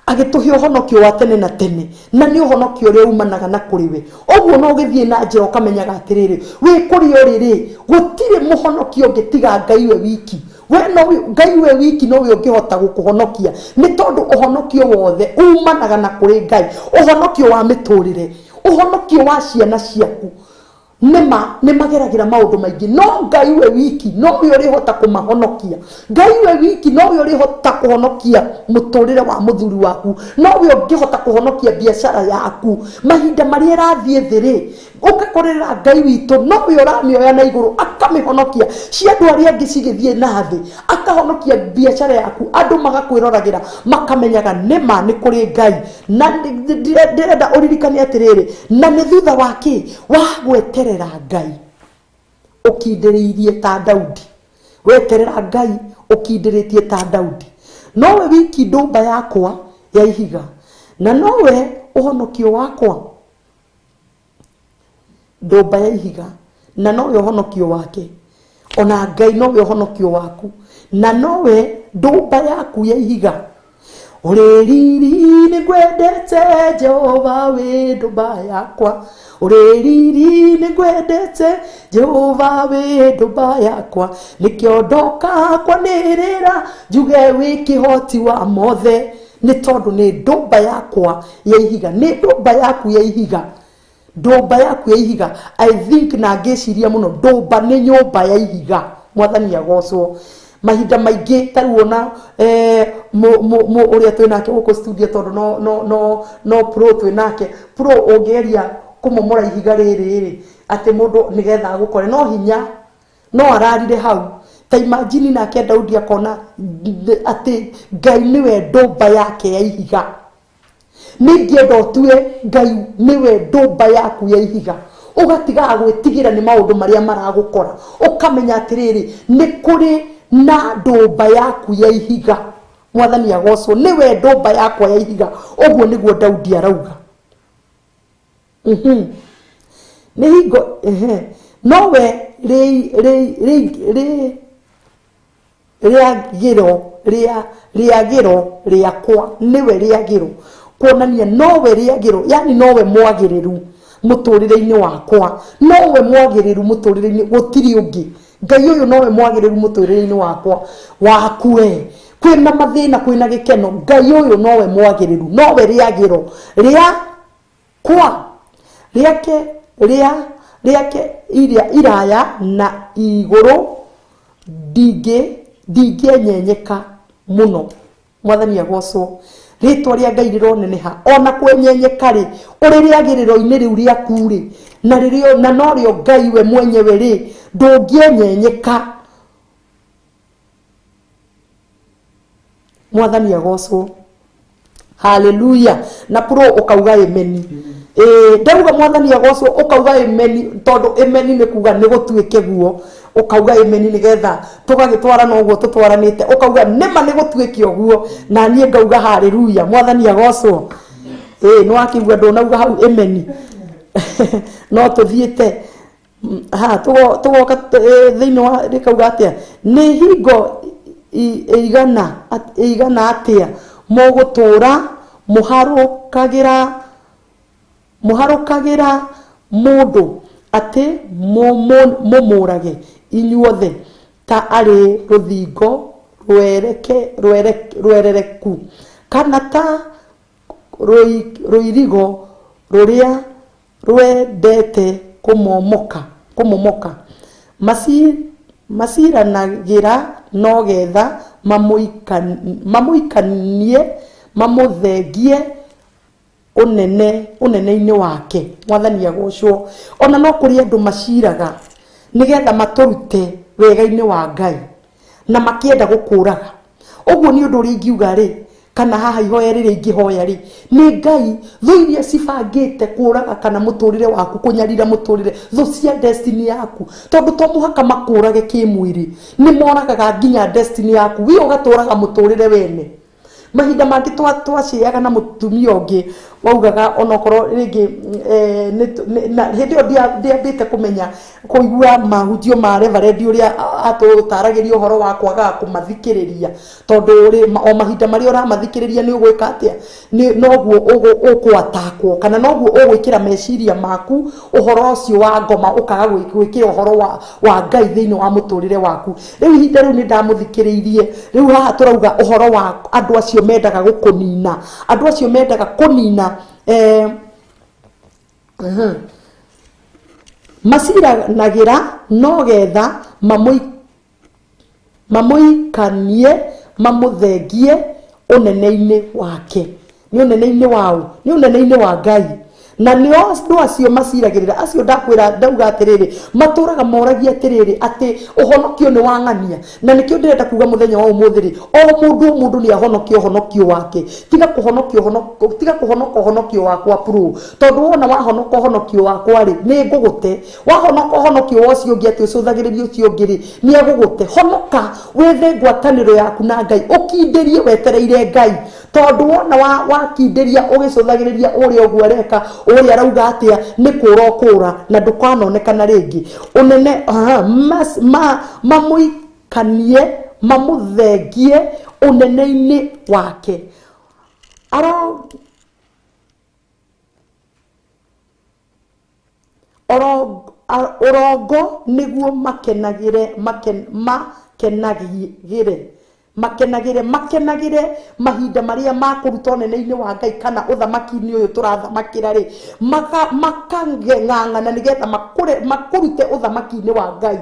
Agĩtũhe ũhonokio wa tene na tene, na nĩ ũhonokio ũrĩa umanaga na kũrĩ we. Ũguo no ũgĩthiĩ na njĩra ũkamenyaga atĩrĩrĩ, wĩ kũrĩa ũrĩ rĩ, gũtirĩ mũhonokio ũngĩ tiga Ngai we wiki. We no Ngai we wiki nowe ũngĩhota gũkũhonokia, nĩ tondũ ũhonokio wothe umanaga na kũrĩ Ngai. Ũhonokio wa mĩtũrĩre, ũhonokio wa ciana ciaku, nĩma nĩ mageragĩra maũndũ maingĩ, no Ngai we wiki nowe ũrĩhota kũmahonokia. Ngai we wiki nowe ũrĩhota kũhonokia mũtũrĩre wa mũthuri waku, nowe ũngĩhota kũhonokia biacara yaku mahinda marĩa ĩrathiĩ thĩ rĩ, ũgakorerera Ngai witũ nowe ũramĩoya na igũrũ akamĩhonokia. Cia andũ arĩa angĩ cigĩthiĩ na thĩ, akahonokia biacara yaku, andũ magakwĩroragĩra makamenyaga nĩma nĩ kũrĩ Ngai. Na ndĩrenda ũririkane atĩrĩrĩ, na nĩ thutha wa kĩ? Wa gweterera Ngai ũkindĩrĩirie ta Daudi. Weterera Ngai ũkindĩrĩtie ta Daudi. Nowe wiki ndũmba yakwa ya ihiga, na nowe ũhonokio wakwa. Ndũmba ya ihiga, na nowe ũhonokio wake. Ona Ngai nowe ũhonokio waku, na nowe ndũmba yaku ya ihiga. Ũrĩ riri nĩ ngwendete Jehova, wĩ ndũmba yakwa. Ũrĩ riri nĩ ngwendete Jehova, wĩ ndũmba yakwa. Nĩkĩo ndoka kwanĩrĩra njuge wĩ kĩhoti wa mothe, nĩ tondũ nĩ ndũmba yakwa ya ihiga. Nĩ ndũmba yaku ya ihiga, ndũmba yaku ya ihiga. I think na ngĩciria mũno, ndũmba nĩ nyũmba ya ihiga. Mwathani agocwo. Mahinda maingĩ ta rĩu ona ũrĩa twĩ nake gũkũ studio, tondũ no pro twĩ nake pro, ũngĩgeria kũmomora ihiga rĩrĩ rĩ, atĩ mũndũ nĩgetha agũkore no hinya no ararire hau. Ta imagine nake Daudi akona atĩ Ngai nĩwe ndũmba yake ya ihiga. Ningĩenda ũtue Ngai nĩwe ndũmba yaku ya ihiga, ũgatigaga gwĩtigĩra nĩ maũndũ marĩa maragũkora, ũkamenya atĩrĩrĩ, nĩ kũrĩ na ndũmba yaku ya ihiga. Mwathani agocwo, nĩwe ndũmba yakwa ya ihiga. Ũguo nĩguo Daudi arauga. Nĩ hingo nowe rĩagĩro rĩagĩro rĩakwa, nĩwe rĩagĩro, kuonania nowe rĩagĩro, yani nowe mwagĩrĩru mũtũrĩre-inĩ wakwa, nowe mwagĩrĩru mũtũrĩre-inĩ, gũtirĩ ũngĩ. Ngai ũyũ nowe mwagĩrĩru mũtũrĩre-inĩ wakwa waku. We kwĩna mathĩna, kwĩna gĩkeno, Ngai ũyũ nowe mwagĩrĩru, nowe rĩagĩro rĩa kwa rĩake rĩa rĩake iria iraya na igũrũ, ndingĩenyenyeka mũno. Mwathani agocwo, rĩtwa rĩa Ngai rĩroneneha. Ona kwenyenyeka rĩ, ũrĩ rĩagĩrĩro-inĩ rĩu rĩaku rĩ, na rĩrĩo na norĩo Ngai we mwenyewe rĩ, ndũngĩenyenyeka. Mwathani agocwo, haleluya. Na pro ũkauga ameni. Ndauga mwathani agocwo ukauga amen tondu amen ni kuga ni gutuike guo ukauga amen ni getha tugagitwarana uguo tutwaranite ukauga nima ni gutuike uguo na nie ngauga haleluya mwathani agocwo. Ni wakigua ndunauga hau amen no tuthiite ha tugoka thiini wa rikauga atia ni hingo igana atia mugutura muharukagira mundu ati mumurage inyuothe ta ari ruthingo rwerereku kana ta ruirigo ruria rwendete kumomoka maciranagira no getha mamuikanie mamuthengie unene-inĩ wake mwathani agocwo. Ona no kũrĩ andũ maciraga nĩgetha matũrute wega-inĩ wa Ngai na makĩenda gũkũraga ũguo nĩ ũndũ ũrĩa ingiuga rĩ kana haha ihoya rĩrĩa ingĩhoya rĩ nĩ Ngai thũ iria cibangĩte kũraga kana mũtũrĩre waku kũnyarira mũtũrĩre thũ cia destiny yaku tondũ to mũhaka makũrage kĩmwĩrĩ nĩ moragaga nginya destiny yaku we ũgatũraga mũtũrĩre wene. Mahinda mangĩ twaciaga na mũtumia ũngĩ waugaga onokorwo rĩngĩ hĩndĩ ĩyo ndiambĩte kũmenya kũigua mahunjio ma reverend ũrĩa atũtaragĩria ũhoro wa kwagaga kũmathikĩrĩria tondũ rĩ o mahinda marĩa ũramathikĩrĩria nĩ ũgwĩka atĩa noguo ũkũatakwo kana noguo ũgwĩkĩra meciria maku ũhoro ũcio wa ngoma ũkaga gwĩkĩra ũhoro wa Ngai thĩinĩ wa mũtũrĩre waku. Rĩu ihinda rĩu nĩ ndamũthikĩrĩirie rĩu haha tũrauga ũhoro wa andũ acio mendaga gũkũnina andũ acio mendaga kũnina maciranagĩra no getha mamuikanie mamuthengie unene-inĩ wake nĩ unene-inĩ wao nĩ unene-inĩ wa Ngai na nĩo andũ acio maciragĩrĩra acio ndakwĩra ndauga atĩrĩrĩ matũraga moragia atĩrĩrĩ atĩ ũhonokio nĩ wang'ania na nĩkĩo ndĩrenda kuga mũthenya wa ũmũthĩ rĩ o mũndũ nĩ ahonokio ũhonokio wake tiga kũhonokio tiga kũhonoka ũhonokio wakwa pro tondũ wona wahonoka ũhonokio wakwa rĩ nĩ ngũgũte wahonoka ũhonokio wa ũcio ũngĩ atĩ ũcũthagĩrĩrie ũcio ũngĩ rĩ nĩ egũgũte. Honoka wethe ngwatanĩro yaku na Ngai ũkindĩrie wetereire Ngai tondũ wona wakindĩria ũgĩcũthagĩrĩria ũrĩa ũguo areka ũrĩa arauga atĩa nĩ kũra ũkũra na ndũkanonekana rĩngĩ ũnene mamũikanie mamũthengie ũnene-inĩ wake ũrongo nĩguo makenagĩre makenagĩre mahinda marĩa makũruta ũnene-inĩ wa Ngai kana ũthamaki-inĩ ũyũ tũrathamakĩra rĩ makang'ang'ana nĩgetha makũrute ũthamaki-inĩ wa Ngai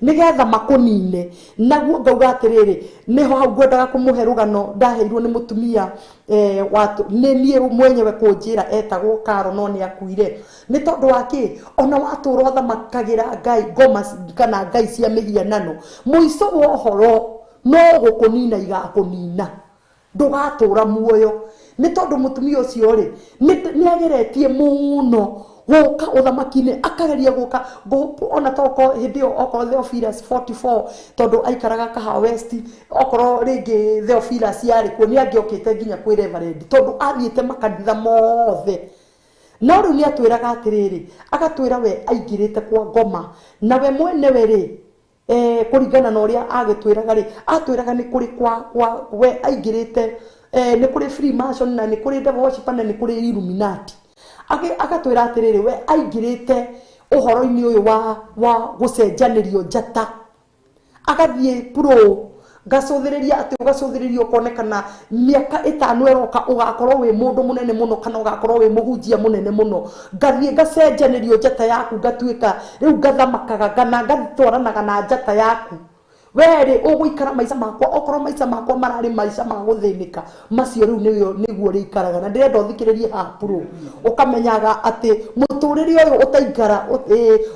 nĩgetha makũnine. Naguo ngauga atĩrĩrĩ nĩho hau ngwendaga kũmũhe rũgano ndaheirwo nĩ mũtumia nĩ niĩ mwenyewe kũnjĩra etagwo Karo no nĩ akuire nĩ tondũ wa kĩ ona watũra ũthamakagĩra Ngai ngoma kana Ngai cia mĩhianano mũico wa ũhoro no gũkũnina igakũnina ndũgatũra muoyo nĩ tondũ mũtumia ũcio rĩ nĩ ageretie mũno gũka ũthamaki-inĩ akageria gũka ona toko hĩndĩ ĩyo okorwo Theophilus 44 tondũ aikaraga Kahawa West okorwo rĩngĩ Theophilus yarĩ kuo nĩ angĩokĩte nginya kwĩ reverend tondũ athiĩte makanitha mothe. No rĩu nĩ atwĩraga atĩrĩrĩ agatwĩra we aingĩrĩte kwa ngoma na we mwenewe rĩ kũringana na ũrĩa agĩtwĩraga rĩ atwĩraga nĩ kũrĩ kwa we aingĩrĩte nĩ kũrĩ Freemason na nĩ kũrĩ devil worshiper na nĩ kũrĩ Illuminati. Agatwĩra atĩrĩrĩ we aingĩrĩte ũhoro-inĩ ũyũ wa gũcenjanĩrio njata agathiĩ pro ngacũthĩrĩria atĩ ũgacũthĩrĩria ũkonekana mĩaka 5 ĩroka ũgakorwo wĩ mũndũ mũnene mũno kana ũgakorwo wĩ mũhunjia mũnene mũno ngathiĩ ngacenjanĩrio njata yaku ngatuĩka rĩu ngathamakaga kana ngatwaranaga na njata yaku Were ũgũikara maica makwa okorwo maica makwa mararĩ maica ma gũthĩnĩka macio rĩu nĩguo rĩikaraga na ndĩrenda ũthikĩrĩrie haha puro ũkamenyaga atĩ mũtũrĩre ũyũ ũtaikara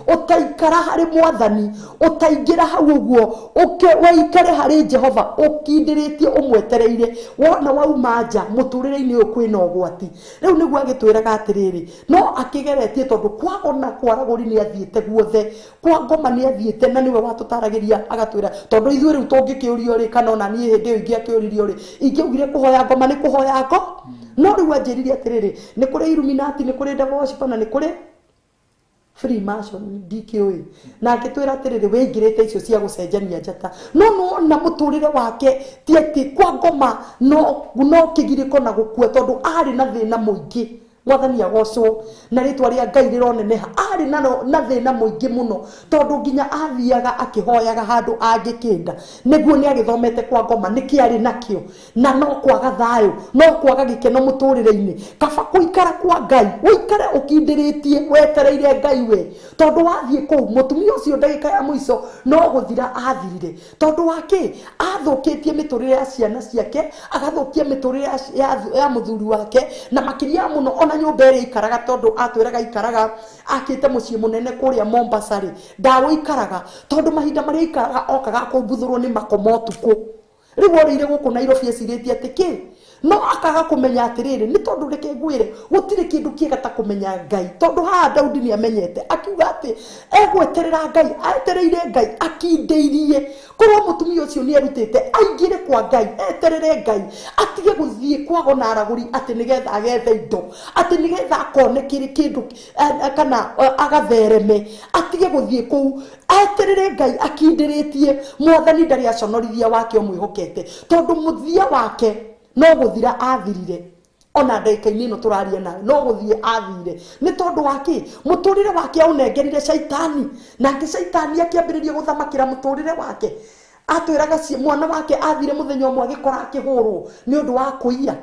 ũtaikara harĩ mwathani ũtaingĩra hau ũguo ũikare harĩ Jehova ũkindĩrĩtie ũmwetereire wona wauma nja mũtũrĩre-inĩ ũyũ kwĩna ũgwati rĩu nĩguo agĩtwĩraga atĩrĩrĩ no akĩgeretie tondũ kwagona kwaragũri nĩ athiĩte guothe kwa ngoma nĩ athiĩte na nĩwe watũtaragĩria agatwĩra tondu ithuĩ rĩu tũngĩkĩũrio rĩ kana ona niĩ hĩndĩ ĩyo ingĩakĩũririo rĩ ingĩaugire kũhoya ngoma nĩ kũhoya ngo no rĩu anjĩrire atĩrĩrĩ nĩ kũrĩ Illuminati nĩ kũrĩ devil worship na nĩ kũrĩ Freemason ndikĩũĩ na akĩtwĩra atĩrĩrĩ wĩingĩrĩte icio cia gũcenjania njata no nĩwona mũtũrĩre wake ti atĩ kwa ngoma no kĩgirĩko na gũkua tondũ arĩ na thĩna mũingĩ mwathani agocwo na rĩtwa rĩa Ngai rĩroneneha arĩ na thĩna mũingĩ mũno tondũ nginya athiaga akĩhoyaga handũ angĩkĩnda nĩguo nĩ agĩthomete kwa ngoma nĩkĩ arĩ nakĩo na no kwaga thayũ no kwaga gĩkeno mũtũrĩre-inĩ kaba kũikara kwa Ngai ũikare ũkindĩrĩtie wetereire Ngai we tondũ wathiĩ kũu mũtumia ũcio ndagĩka ya mũico no gũthira athirire tondũ wake athũkĩtie mĩtũrĩre ya ciana ciake agathũkia mĩtũrĩre ya mũthuri wake na makĩria mũno ona nyũmba ĩrĩa ikaraga tondũ atwĩraga ikaraga akĩte mũciĩ mũnene kũrĩa Mombasa rĩ ndawĩikaraga tondũ mahinda marĩa ikaraga okaga kũmbuthũrwo nĩ makoma ũtukũ rĩu orĩire gũkũ Nairobi ecirĩtie atĩ kĩ no akaga kũmenya atĩrĩrĩ nĩ tondũ reke ngwĩre gũtirĩ kĩndũ kĩega ta kũmenya Ngai tondũ haha Daudi nĩ amenyete akiuga atĩ egweterera Ngai etereire Ngai akindĩirie korwo mũtumia ũcio nĩ erutĩte aingĩre kwa Ngai eterere Ngai atige gũthiĩ kwago na aragũri atĩ nĩgetha agethe indo atĩ nĩgetha akone kĩrĩ kĩndũ kana agathereme atige gũthiĩ kũu eterere Ngai akindĩrĩtie mwathani ndarĩ aconorithia wake ũmwĩhokete tondũ mũthia wake no gũthira athirire ona ndagĩka-inĩ ĩno tũraria nawe no gũthiĩ athire nĩ tondũ wake mũtũrĩre wake aũnengerire caitani nake caitani akĩambĩrĩria gũthamakĩra mũtũrĩre wake atwĩraga mwana wake athire mũthenya ũmwe agĩkora akĩhũrwo nĩ ũndũ wa kũiya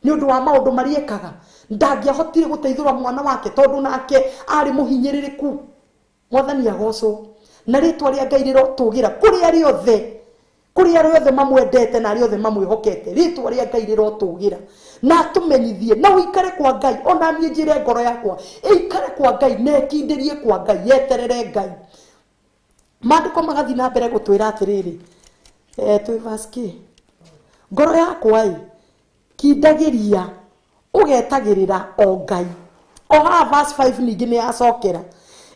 nĩ ũndũ wa maũndũ marĩa ekaga ndangĩahotire gũteithũra mwana wake tondũ nake arĩ mũhinyĩrĩrĩku mwathani agocwo na rĩtwa rĩa Ngai rĩrotũgĩra kũrĩ arĩa othe kũrĩ arĩa othe mamwendete na arĩa othe mamwĩhokete rĩtwa rĩa Ngai rĩrotũgĩra na atũmenyithie na ũikare kwa Ngai ona niĩ njĩre ngoro yakwa ĩikare kwa Ngai na ĩkindĩrie kwa Ngai yeterere Ngai maandĩko magathiĩ na mbere gũtwĩra atĩrĩrĩ twĩ verse kĩ ngoro yakwa ĩ kindagĩria ũgetagĩrĩra o Ngai o haha verse 5 ningĩ nĩ yacokera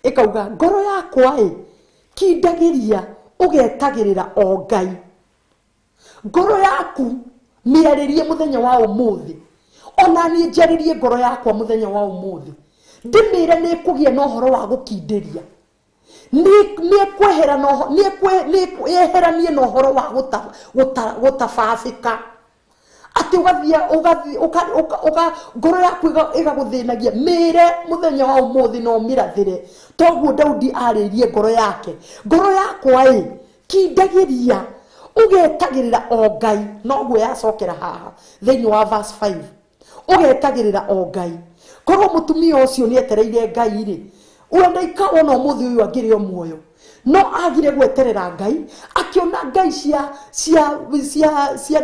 ĩkauga ngoro yakwa ĩ kindagĩria ũgetagĩrĩra o Ngai ngoro yaku mĩarĩrie mũthenya wa ũmũthĩ ona niĩ njarĩrie ngoro yakwa mũthenya wa ũmũthĩ ndĩmĩre nĩ ĩkũgĩa na ũhoro wa gũkindĩria nĩ eheranie na ũhoro wa gũtababĩka atĩ ũgathiĩ ngoro yaku ĩgagũthĩnagia mĩre mũthenya wa ũmũthĩ na ũmĩrathĩre toguo Daudi arĩirie ngoro yake ngoro yakwa ĩ kindagĩria ũgetagĩrĩra o Ngai noguo yacokera haha thĩinĩ wa verse 5 ũgetagĩrĩra o Ngai korwo mũtumia ũcio nĩ etereire Ngai rĩ wenda ikawa na ũmũthĩ ũyũ angĩrĩ o muoyo no agire gweterera Ngai akiona Ngai cia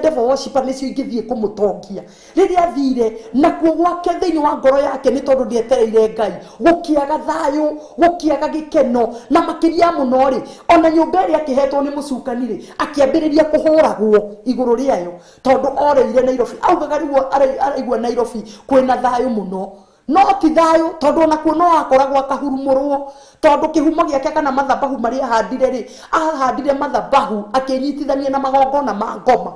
devil worshiper nĩcio ingĩthiĩ kũmũtongia rĩrĩa athire nakuo gwake thĩinĩ wa ngoro yake nĩ tondũ ndĩetereire Ngai gũkĩaga thayũ gũkĩaga gĩkeno na makĩria mũno rĩ ona nyũmba ĩrĩa akĩhetwo nĩ mũcukani rĩ akĩambĩrĩria kũhũragwo igũrũ rĩayo tondũ oreire Nairobi augaga rĩu araigua Nairobi kwĩna thayũ mũno no ti thayũ tondũ onakuo no akoragwo akahurumũrwo tondũ kĩhumo gĩake kana mathabahu marĩa ahandire rĩ ahandire mathabahu akĩnyitithania na magongona ma ngoma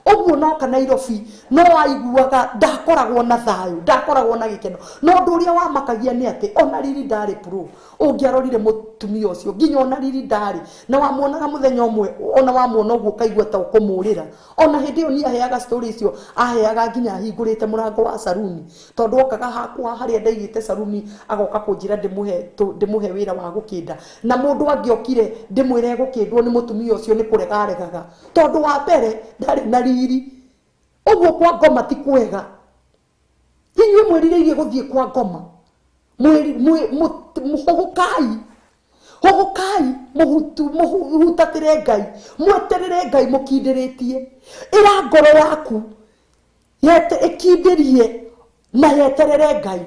ũguo noka Nairobi no aiguaga ndakoragwo na thayũ ndakoragwo na gĩkeno no ũndũ ũrĩa wamakagia nĩ atĩ ona riri ndarĩ pro ũngĩarorire mũtumia ũcio nginya ona riri ndarĩ na wamuonaga mũthenya ũmwe ona wamuona ũguo ũkaigua ta ũkũmũrĩra ona hĩndĩ ĩyo niĩ aheaga story icio aheaga nginya ahingũrĩte mũrango wa saruni tondũ okaga hakwa harĩa ndaigĩte saruni agoka kũnjĩra ndĩmũhe wĩra wa gũkĩnda na mũndũ angĩokire ndĩmwĩre gũkĩndwo nĩ mũtumia ũcio nĩ kũrega aregaga tondũ wa mbere ndarĩ na riri ũguo kwa ngoma ti kwega inyuĩ mwĩrirĩirie gũthiĩ kwa ngoma mũhũgũkai Hũgũkai mũhutatĩre Ngai, mweterere Ngai mũkindĩrĩtie. Ĩra ngoro yaku yete ĩkindĩrie na yeterere Ngai.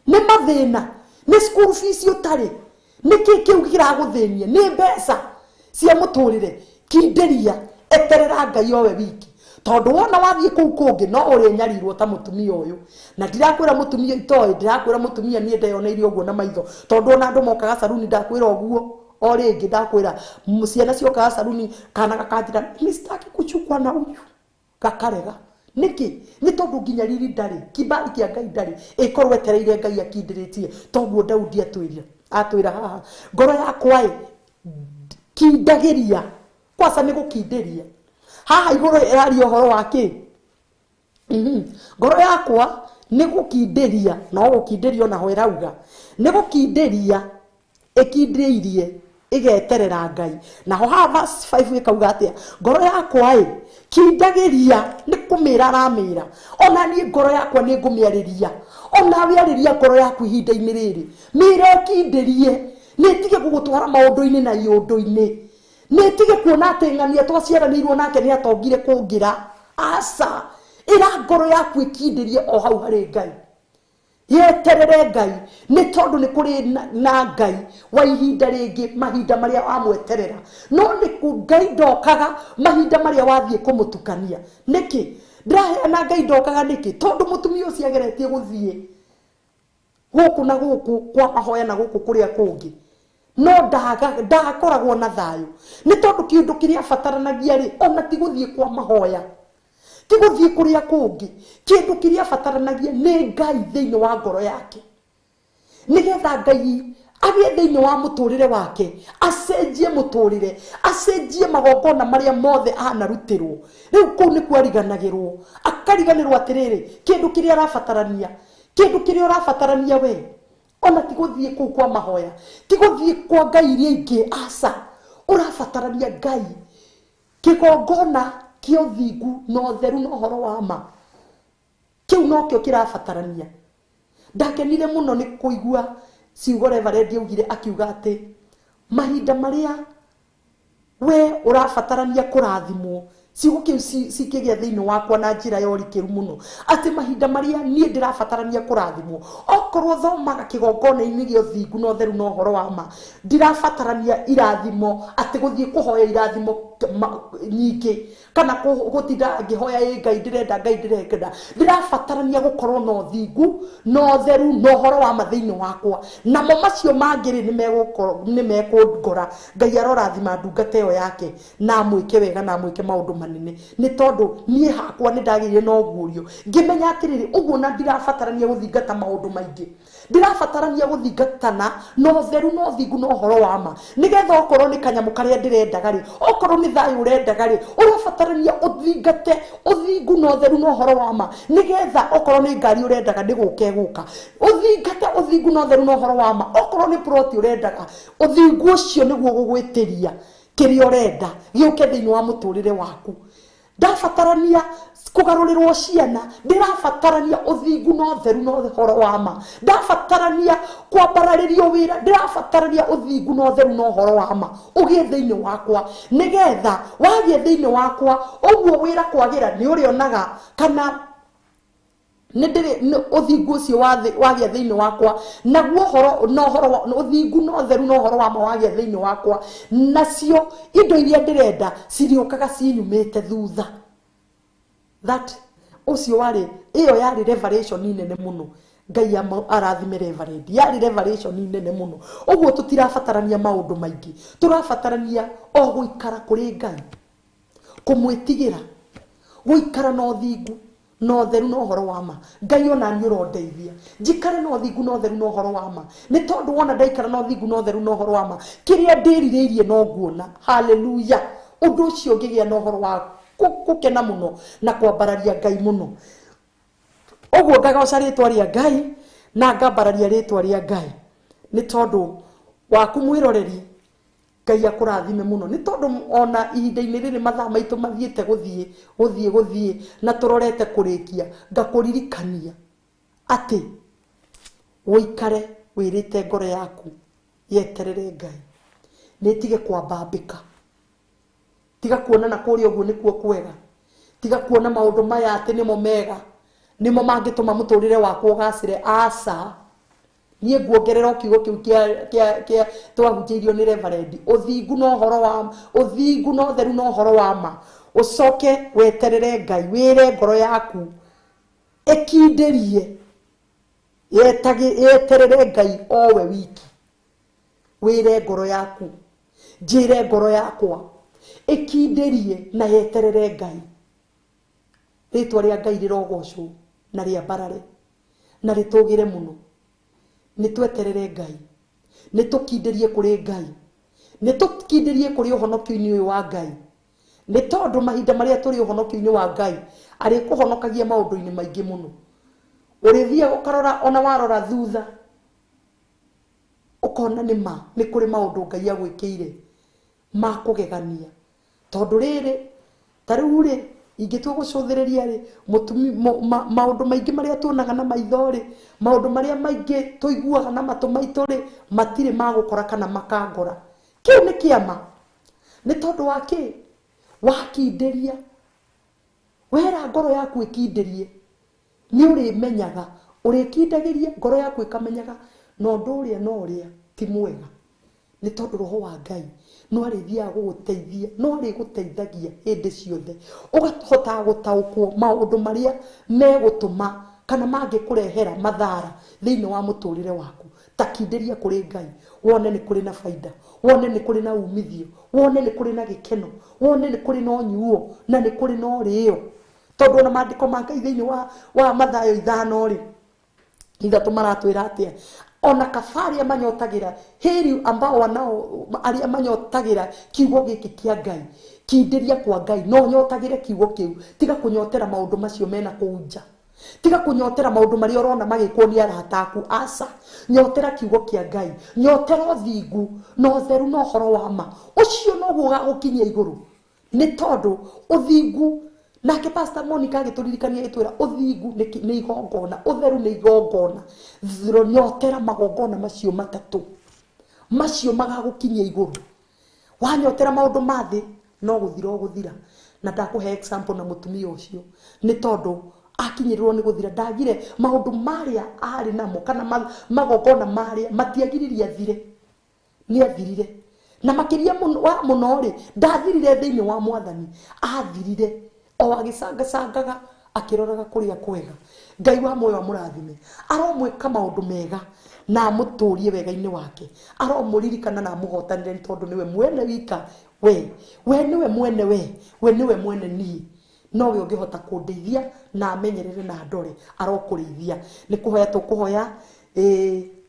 Nĩ mathĩna, nĩ school fees ũtarĩ, nĩ kĩ kĩu kĩragũthĩnia, nĩ mbeca cia mũtũrĩre, kindĩria, eterera Ngai owe wiki. Tondũ wona wathiĩ kũu kũngĩ no ũrĩnyarirwo ta mũtumia ũyũ. Na ndirakwĩra mũtumia itoĩ, ndirakwĩra mũtumia niĩ ndeyoneire ũguo na maitho. Tondũ ona andũ mokaga saruni ndakwĩra ũguo o rĩngĩ, ndakwĩra ciana ciokaga saruni kana gakanjĩra mimi sitaki kuchukua na huyu, gakarega. Nĩkĩ? Nĩ tondũ nginya riri ndarĩ, kibali kĩa Ngai ndarĩ, ĩkorwo etereire Ngai akindĩrĩtie. Toguo Daudi atwĩra haha, ngoro yakwa ĩ kindagĩria. Kwaca nĩ gũkindĩria. Haha igũrũ ĩraria ũhoro wa kĩ? Ngoro yakwa nĩ gũkindĩria, no gũkindĩria onaho ĩrauga nĩ gũkindĩria, ĩkindĩirie ĩgeterera Ngai. Naho haha verse 5 ĩkauga atĩa? Ngoro yakwa ĩ kindagĩria, nĩ kũmĩra aramĩra. Ona niĩ ngoro yakwa nĩ ngũmĩarĩria. Ona we arĩria ngoro yaku ihinda-inĩ rĩrĩ, mĩre ĩkindĩrie, nĩ ĩtige gũgũtwara maũndũ-inĩ na iũndũ-inĩ, nĩ ĩtige kuona atĩ ng'ania twaciaranĩirwo nake nĩ atongire kũngĩra. Aca, ĩra ngoro yaku ĩkindĩrie o hau harĩ Ngai, yeterere Ngai, nĩ tondũ nĩ kũrĩ na Ngai wa ihinda rĩngĩ, mahinda marĩa wamweterera. No nĩ Ngai ndokaga mahinda marĩa wathiĩ kũmũtukania. Nĩkĩ ndĩraheana Ngai ndokaga? Nĩkĩ? Tondũ mũtumia ũcio ageretie gũthiĩ gũkũ na gũkũ kwa mahoya na gũkũ kũrĩa kũngĩ, no ndakoragwo na thayũ. Nĩ tondũ kĩndũ kĩrĩa abataranagia rĩ, ona ti gũthiĩ kwa mahoya, ti gũthiĩ kũrĩa kũngĩ, kĩndũ kĩrĩa abataranagia nĩ Ngai thĩinĩ wa ngoro yake, nĩgetha Ngai agĩe thĩinĩ wa mũtũrĩre wake, acenjie mũtũrĩre, acenjie magongona marĩa mothe anarutĩrwo. Rĩu kũu nĩkuo ariganagĩrwo, akariganĩrwo atĩrĩrĩ, kĩndũ kĩrĩa arabatarania, kĩndũ kĩrĩa ũrabatarania we, ona ti gũthiĩ kũu kwa mahoya, ti gũthiĩ kwa Ngai iria ingĩ, aca, ũrabatarania Ngai, kĩgongona kĩa ũthingu na ũtheru na ũhoro wa ma, kĩu nokĩo kĩrabatarania. Ndakenire mũno nĩ kũigua ciugo Reverend augire, akiuga atĩ mahinda marĩa we ũrabatarania kũrathimwo, ciugo kĩu cikĩgĩa thĩinĩ wakwa na njĩra ya ũrikĩru mũno, atĩ mahinda marĩa niĩ ndĩrabatarania kũrathimwo, okorwo thomaga kĩgongona-inĩ gĩa ũthingu na ũtheru na ũhoro wa ma, ndirabatarania irathimo atĩ gũthiĩ kũhoya irathimo nyingĩ, kana gũtinda ngĩhoya ĩ Ngai ndĩrenda, Ngai ndĩrenda. Ndĩrabatarania gũkorwo na ũthingu na ũtheru na ũhoro wa ma thĩinĩ wakwa, namo macio mangĩ rĩ nĩ mekũngora. Ngai arorathima ndungata ĩyo yake na amwĩke wega na amwĩke maũndũ manene, nĩ tondũ niĩ hakwa nĩ ndagĩire na ũguũrio, ngĩmenya atĩrĩrĩ, ũguo na ndirabatarania gũthingata maũndũ maingĩ, ndirabatarania gũthingatana na ũtheru na ũthingu na ũhoro wa ma, nĩgetha okorwo nĩ kanyamũ karĩa ndĩrendaga rĩ, okorwo nĩ thayũ ũrendaga rĩ, ũrabatarania ũthingate ũthingu na ũtheru na ũhoro wa ma, nĩgetha okorwo nĩ ngari ũrendaga nĩ gũka ĩgũka, ũthingate ũthingu na ũtheru na ũhoro wa ma. Okorwo nĩ plot ũrendaga, ũthingu ũcio nĩguo gũgwĩtĩria kĩrĩa ũrenda gĩũke thĩinĩ wa mũtũrĩre waku. Ndabatarania kũgarũrĩrwo ciana, ndĩrabatarania ũthingu na ũtheru na ũhoro wa ma. Ndabatarania kwambararĩrio wĩra, ndĩrabatarania ũthingu na ũtheru na ũhoro wa ma ũgĩe thĩinĩ wakwa, nĩgetha wagĩe thĩinĩ wakwa ũguo wĩra kwagĩra nĩ ũrĩonaga kana nĩ ũthingu ũcio wagĩa thĩinĩ wakwa, naguo ũhoro na ũhoro wa ũthingu na ũtheru na ũhoro wa ma wagĩa thĩinĩ wakwa, nacio indo iria ndĩrenda cirĩũkaga cinyumĩte thutha. That ũcio warĩ, ĩyo yarĩ revelation nene mũno. Ngai arathime Reverend, yarĩ revelation nene mũno. Ũguo tũtirabatarania maũndũ maingĩ, tũrabatarania o gũikara kũrĩ Ngai, kũmwĩtigĩra, gũikara na ũthingu na ũtheru na ũhoro wa ma. Ngai ona niĩ ũrondeithia njikare na ũthingu na ũtheru na ũhoro wa ma, nĩ tondũ wona ndaikara na ũthingu na ũtheru na ũhoro wa ma, kĩrĩa ndĩrirĩirie no nguona. Haleluya! Ũndũ ũcio ngĩgĩa na ũhoro wa gũkena mũno na kwambararia Ngai mũno. Ũguo ngagoca rĩtwa rĩa Ngai na ngambararia rĩtwa rĩa Ngai, nĩ tondũ waku mwĩroreri. Ngai akũrathime mũno, nĩ tondũ ona ihinda-inĩ rĩrĩ mathaa maitũ mathiĩte gũthiĩ gũthiĩ gũthiĩ na tũrorete kũrĩkia, ngakũririkania atĩ ũikare wĩrĩte ngoro yaku yeterere Ngai. Nĩ ĩtige kwambambĩka. Tiga kuona na kũrĩa ũguo nĩkuo kwega. Tiga kuona maũndũ maya atĩ nĩmo mega, nĩmo mangĩtũma mũtũrĩre wakwa ũgacĩre. Aca, niĩ nguongerera kiugo kĩu kĩa twahunjĩirio nĩ reverend, ũthingu na ũhoro wa ũthingu na ũtheru na ũhoro wa ma. Ũcoke weterere Ngai, wĩre ngoro yaku ĩkindĩrie, yeterere Ngai owe wiki. Wĩre ngoro yaku, njĩre ngoro yakwa ĩkindĩrie na yeterere Ngai. Rĩtwa rĩa Ngai rĩrogocwo na rĩambarare na rĩtũgĩre mũno. Nĩ tweterere Ngai, nĩ tũkindĩrie kũrĩ Ngai, nĩ tũkindĩrie kũrĩ ũhonokio-inĩ ũyũ wa Ngai. Nĩ tondũ mahinda marĩa tũrĩ ũhonokio-inĩ wa Ngai, arĩkũhonokagia maũndũ-inĩ maingĩ mũno. Ũrĩthiaga ũkarora, ona warora thutha ũkona nĩ ma nĩ kũrĩ maũndũ Ngai agwĩkĩire ma kũgegania. Tondũ rĩrĩ, ta rĩu rĩ, ingĩtua gũcũthĩrĩria rĩ, maũndũ maingĩ marĩa tuonaga na maitho rĩ, maũndũ marĩa maingĩ tũiguaga na matũ maitũ rĩ, matirĩ magũkora kana makangora. Kĩu nĩ kĩama. Nĩ tondũ wa kĩ? Wakindĩria. Wera ngoro yaku ĩkindĩrie, nĩ ũrĩmenyaga, ũrĩkindagĩria ngoro yaku ĩkamenyaga na ũndũ ũrĩa na ũrĩa ti mwega. Nĩ tondũ roho wa Ngai no arĩthiaga gũgũteithia, no arĩgũteithagia hĩndĩ ciothe, ũkahota gũtaũkwo maũndũ marĩa megũtũma kana mangĩkũrehera mathara thĩinĩ wa mũtũrĩre waku. Ta kindĩria kũrĩ Ngai, wone nĩ kũrĩ na baida, wone nĩ kũrĩ na umithio, wone nĩ kũrĩ na gĩkeno, wone nĩ kũrĩ na ũnyuo na nĩ kũrĩ na ũrĩo. Tondũ ona maandĩko ma Ngai thĩinĩ wa Mathayo 5 rĩ, 3 maratwĩra atĩa? Ona kaba arĩa manyotagĩra, heri ambao wanao arĩa manyotagĩra kiugo gĩkĩ kĩa Ngai. Kindĩria kwa Ngai, no nyotagĩre kiugo kĩu. Tiga kũnyotera maũndũ macio mena kũu nja. Tiga kũnyotera maũndũ marĩa ũrona magĩkwo nĩ arata aku. Aca, nyotera kiugo kĩa Ngai, nyotera ũthingu na ũtheru na ũhoro wa ma. Ũcio noguo ũgagũkinyia igũrũ. Nĩ tondũ ũthingu, nake Pastor Monica agĩtũririkania agĩtwĩra ũthingu nĩ igongona, ũtheru nĩ igongona. Nyotera magongona macio matatũ, macio magagũkinyia igũrũ. Wanyotera maũndũ ma thĩ no gũthira ũgũthira. Na ndakũhe example na mũtumia ũcio, nĩ tondũ akinyĩrĩrwo nĩ gũthira, ndagire maũndũ marĩa arĩ namo kana magongona marĩa matiagiririe athire, nĩ athirire. Na makĩria wa mũno rĩ, ndathirire thĩinĩ wa Mwathani, athirire o agĩcangacangaga akĩroraga kũrĩa kwega. Ngai wa muoyo amũrathime, aromwĩka maũndũ mega na amũtũrie wega-inĩ wake, aromũririkana na amũhotanĩre, nĩ tondũ nĩwe mwene wika we, we nĩwe mwene we, we nĩwe mwene niĩ. Nowe ũngĩhota kũndeithia na amenyerere na ndore, arokũrĩithia. Nĩ kũhoya tũkũhoya,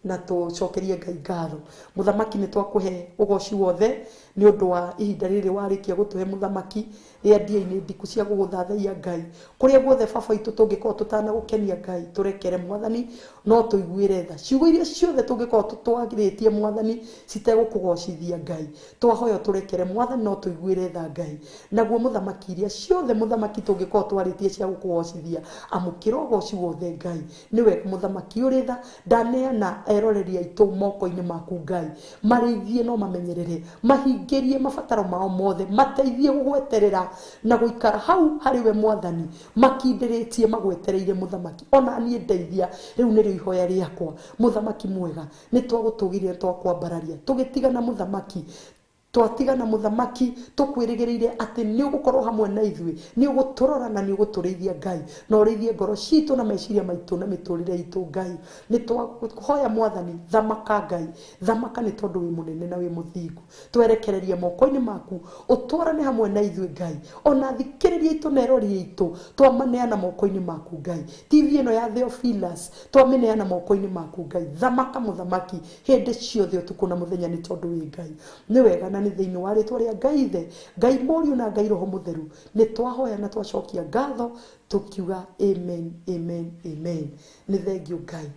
na tũcokerie Ngai ngatho. Mũthamaki, nĩ twakũhe ũgoci wothe nĩ ũndũ wa ihinda rĩrĩ warĩkia gũtũhe mũthamaki rĩa ndia-inĩ ndiku cia gũgũthathaiya Ngai. Kũrĩa guothe baba witũ tũngĩkorwo tũtanagũkenia Ngai, tũrekere Mwathani, no tũiguĩre tha. Ciugo iria ciothe tũngĩkorwo twagĩrĩtie Mwathani citegũkũgocithia Ngai, twahoya tũrekere Mwathani, no tũiguĩre tha Ngai. Naguo mũthamaki, iria ciothe mũthamaki tũngĩkorwo twarĩtie cia gũkũgocithia, amũkĩra ũgoci wothe Ngai. Nĩwe mũthamaki ũrĩ tha, ndaneana eroreri aitũ moko-inĩ maku Ngai. Marĩithie no mamenyerere, mahingĩrie mabataro mao mothe, mateithie gũgweterera na gũikara hau harĩ we Mwathani, makindĩrĩtie magwetereire mũthamaki. Ona niĩ ndeithia, rĩu nĩrĩo ihoya rĩakwa. Mũthamaki mwega, nĩ twagũtũgĩria, nĩ twakwambararia. Tũgĩtigana mũthamaki, twatigana mũthamaki, tũkwĩrĩgĩrĩire atĩ nĩ ũgũkorwo hamwe na ithuĩ, nĩ ũgũtũrora na nĩ ũgũtũrĩithia Ngai, na ũrĩithie ngoro citũ na meciria maitũ na mĩtũrĩre itũ Ngai. Nĩ twahoya Mwathani, thamaka Ngai, thamaka nĩ tondũ wĩ mũnene na wĩ mũthingu. Twerekererie moko-inĩ maku, ũtwarane hamwe na ithuĩ Ngai, ona thikĩrĩria itũ na erori itũ, twamaneana moko-inĩ maku Ngai. TV ĩno ya Theophilus twamĩneana moko-inĩ maku Ngai. Thamaka mũthamaki hĩndĩ ciothe ũtukũ na mũthenya, nĩ tondũ wĩ Ngai. Nĩ wega na nĩ thĩinĩ wa rĩtwa rĩa Ngai Ithe, Ngai Mũriũ na Ngai Roho Mũtheru, nĩ twahoya na twacokia ngatho tũkiuga amen, amen, amen. Nĩ thengio Ngai,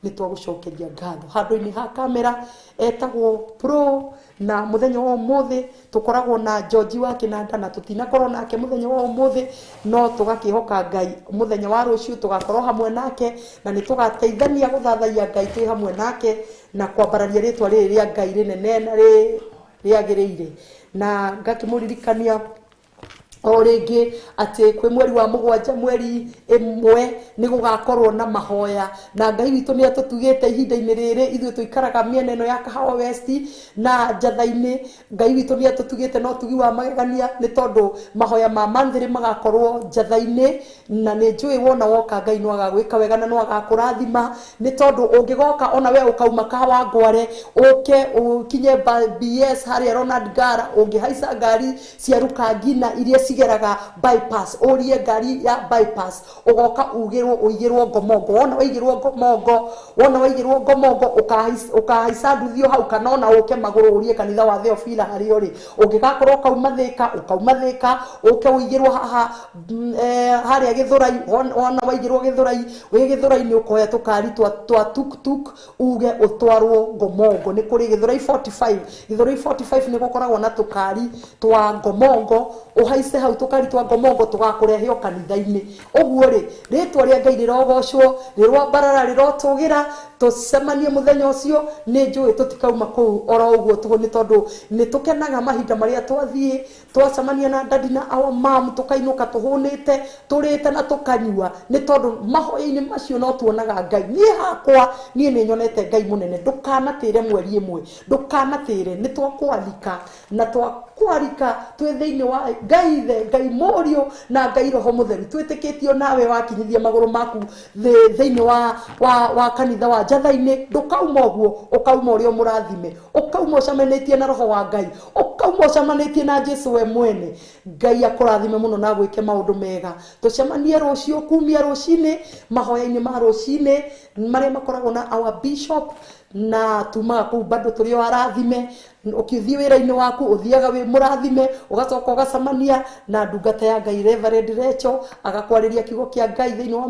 nĩ twagũcokeria ngatho. Handũ-inĩ ha kamera etagwo Pro, na mũthenya wa ũmũthĩ tũkoragwo na George wa Kĩnanda, na tũtinakorwo nake mũthenya wa ũmũthĩ, no tũgakĩhoka Ngai mũthenya wa rũciũ tũgakorwo hamwe nake, na nĩ tũgateithania gũthathaiya Ngai twĩ hamwe nake na kwambararia rĩtwa rĩrĩ rĩa Ngai rĩnene na rĩ rĩagĩrĩire. Na ngakĩmũririkania o rĩngĩ atĩ kwĩ mweri wa mũgwanja mweri ĩmwe nĩ gũgakorwo na mahoya, na Ngai witũ nĩ atũtugĩte ihinda-inĩ rĩrĩ ithuĩ tũikaraga mĩena ĩno ya Kahawa West na Njatha-inĩ. Ngai witũ nĩ atũtugĩte na ũtugi wa magegania, nĩ tondũ mahoya ma manthĩrĩ magakorwo Njatha-inĩ, na nĩ njũĩ wona woka Ngai no agagwĩka wega na no agakũrathima, nĩ tondũ ũngĩgoka ona we ũkauma Kahawa Ngware ũke ũkinye BS harĩa Ronald Ngara, ũngĩhaica ngari cia Rukangina iria cigeraga bypass, ũrie ngari ya bypass ũgoka ugĩrwo ũigĩrwo Ngomongo. Wona waigĩrwo Ngomongo, wona waigĩrwo Ngomongo ũkahaica nduthi o hau, kana ona ũke magũrũ ũrie kanitha wa Theophila harĩa ũrĩ. Ũngĩgakorwo ũkauma Thĩka, ũkauma Thĩka ũke ũigĩrwo haha harĩa Gĩthũrai. Wona waigĩrwo Gĩthũrai, wĩ Gĩthũrai nĩ ũkoya tũkari twa tuk-tuk uge ũtwarwo Ngomongo. Nĩ kũrĩ Gĩthũrai 45, Gĩthũrai 45 nĩ gũkoragwo na tũkari twa Ngomongo, ũhaice hau tũkari twa Ngomongo tũgakũrehe o kanitha-inĩ. Ũguo rĩ, rĩtwa rĩa Ngai rĩrogocwo, rĩroambarara, rĩrotũgĩra. Tũcemanie mũthenya ũcio, nĩ njũĩ tũtikauma kũu oro ũguo tũhũ, nĩ tondũ nĩ tũkenaga mahinda marĩa twathiĩ twacemania na dadi na our mom, tũkainũka tũhũnĩte, tũrĩte na tũkanyua, nĩ tondũ mahoya-inĩ macio no tuonaga Ngai. Niĩ hakwa niĩ nĩ nyonete Ngai mũnene. Ndũkanatĩre mweri ĩmwe, ndũkanatĩre, nĩ twakwarika na twakwarika twĩ thĩinĩ wa Ngai Ithe, Ngai Mũriũ na Ngai Roho Mũtheru. Twĩtĩkĩtio nawe wakinyithia magũrũ maku thĩinĩ wa kanitha wa Njatha-inĩ, ndũkauma ũguo, ũkauma ũrĩa mũrathime, ũkauma ũcemanĩtie na Roho wa Ngai, ũkauma ũcemanĩtie na Jesu we mwene. Ngai akũrathime mũno na agwĩke maũndũ mega. Tũcemanie rũciũ kumia rũcinĩ mahoya-inĩ ma rũcinĩ marĩa makoragwo na our bishop, na tumaga kũu bado tũrĩ o arathime. Ũkĩthiĩ wĩra-inĩ waku ũthiaga wĩ mũrathime, ũgacoka ũgacemania na ndungata ya Ngai Reverend Rachel, agakwarĩria kiugo kĩa Ngai thĩinĩ wa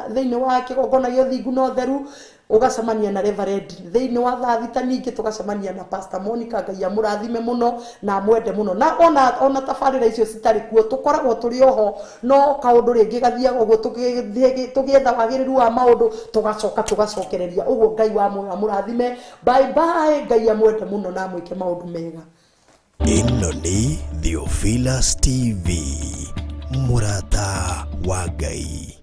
thĩinĩ wa kĩgongona gĩa ũthingu na ũtheru. Ũgacemania na Reverend thĩinĩ wa thaa thita, ningĩ tũgacemania na Pastor Monica. Ngai amũrathime mũno na amwende mũno. Na ona tabarĩra icio citarĩ kuo tũkoragwo tũrĩ oho, no kaũndũ rĩngĩ gathiaga ũguo tũgĩetha wagĩrĩru wa maũndũ, tũgacoka tũgacokereria ũguo. Ngai wa muoyo amũrathime. Bye bye. Ngai amwende mũno na amwĩke maũndũ mega. Ĩno nĩ Theophilus TV, mũrata wa Ngai.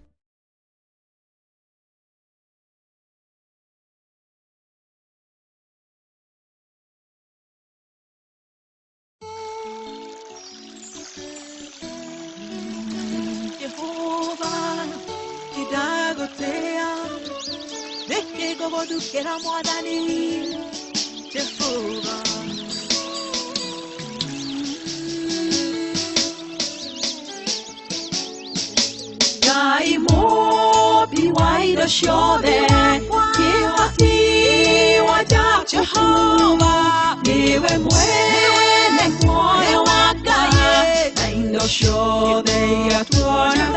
Jehova kidagotea nĩkĩgũgũthukĩra Mwathani Jehova. Ngai mũmbi wa indo ciothe, kĩhoti wa Jehova, nĩwe mwene muoyo wa Ngai na indo ciothe iria tuonaga.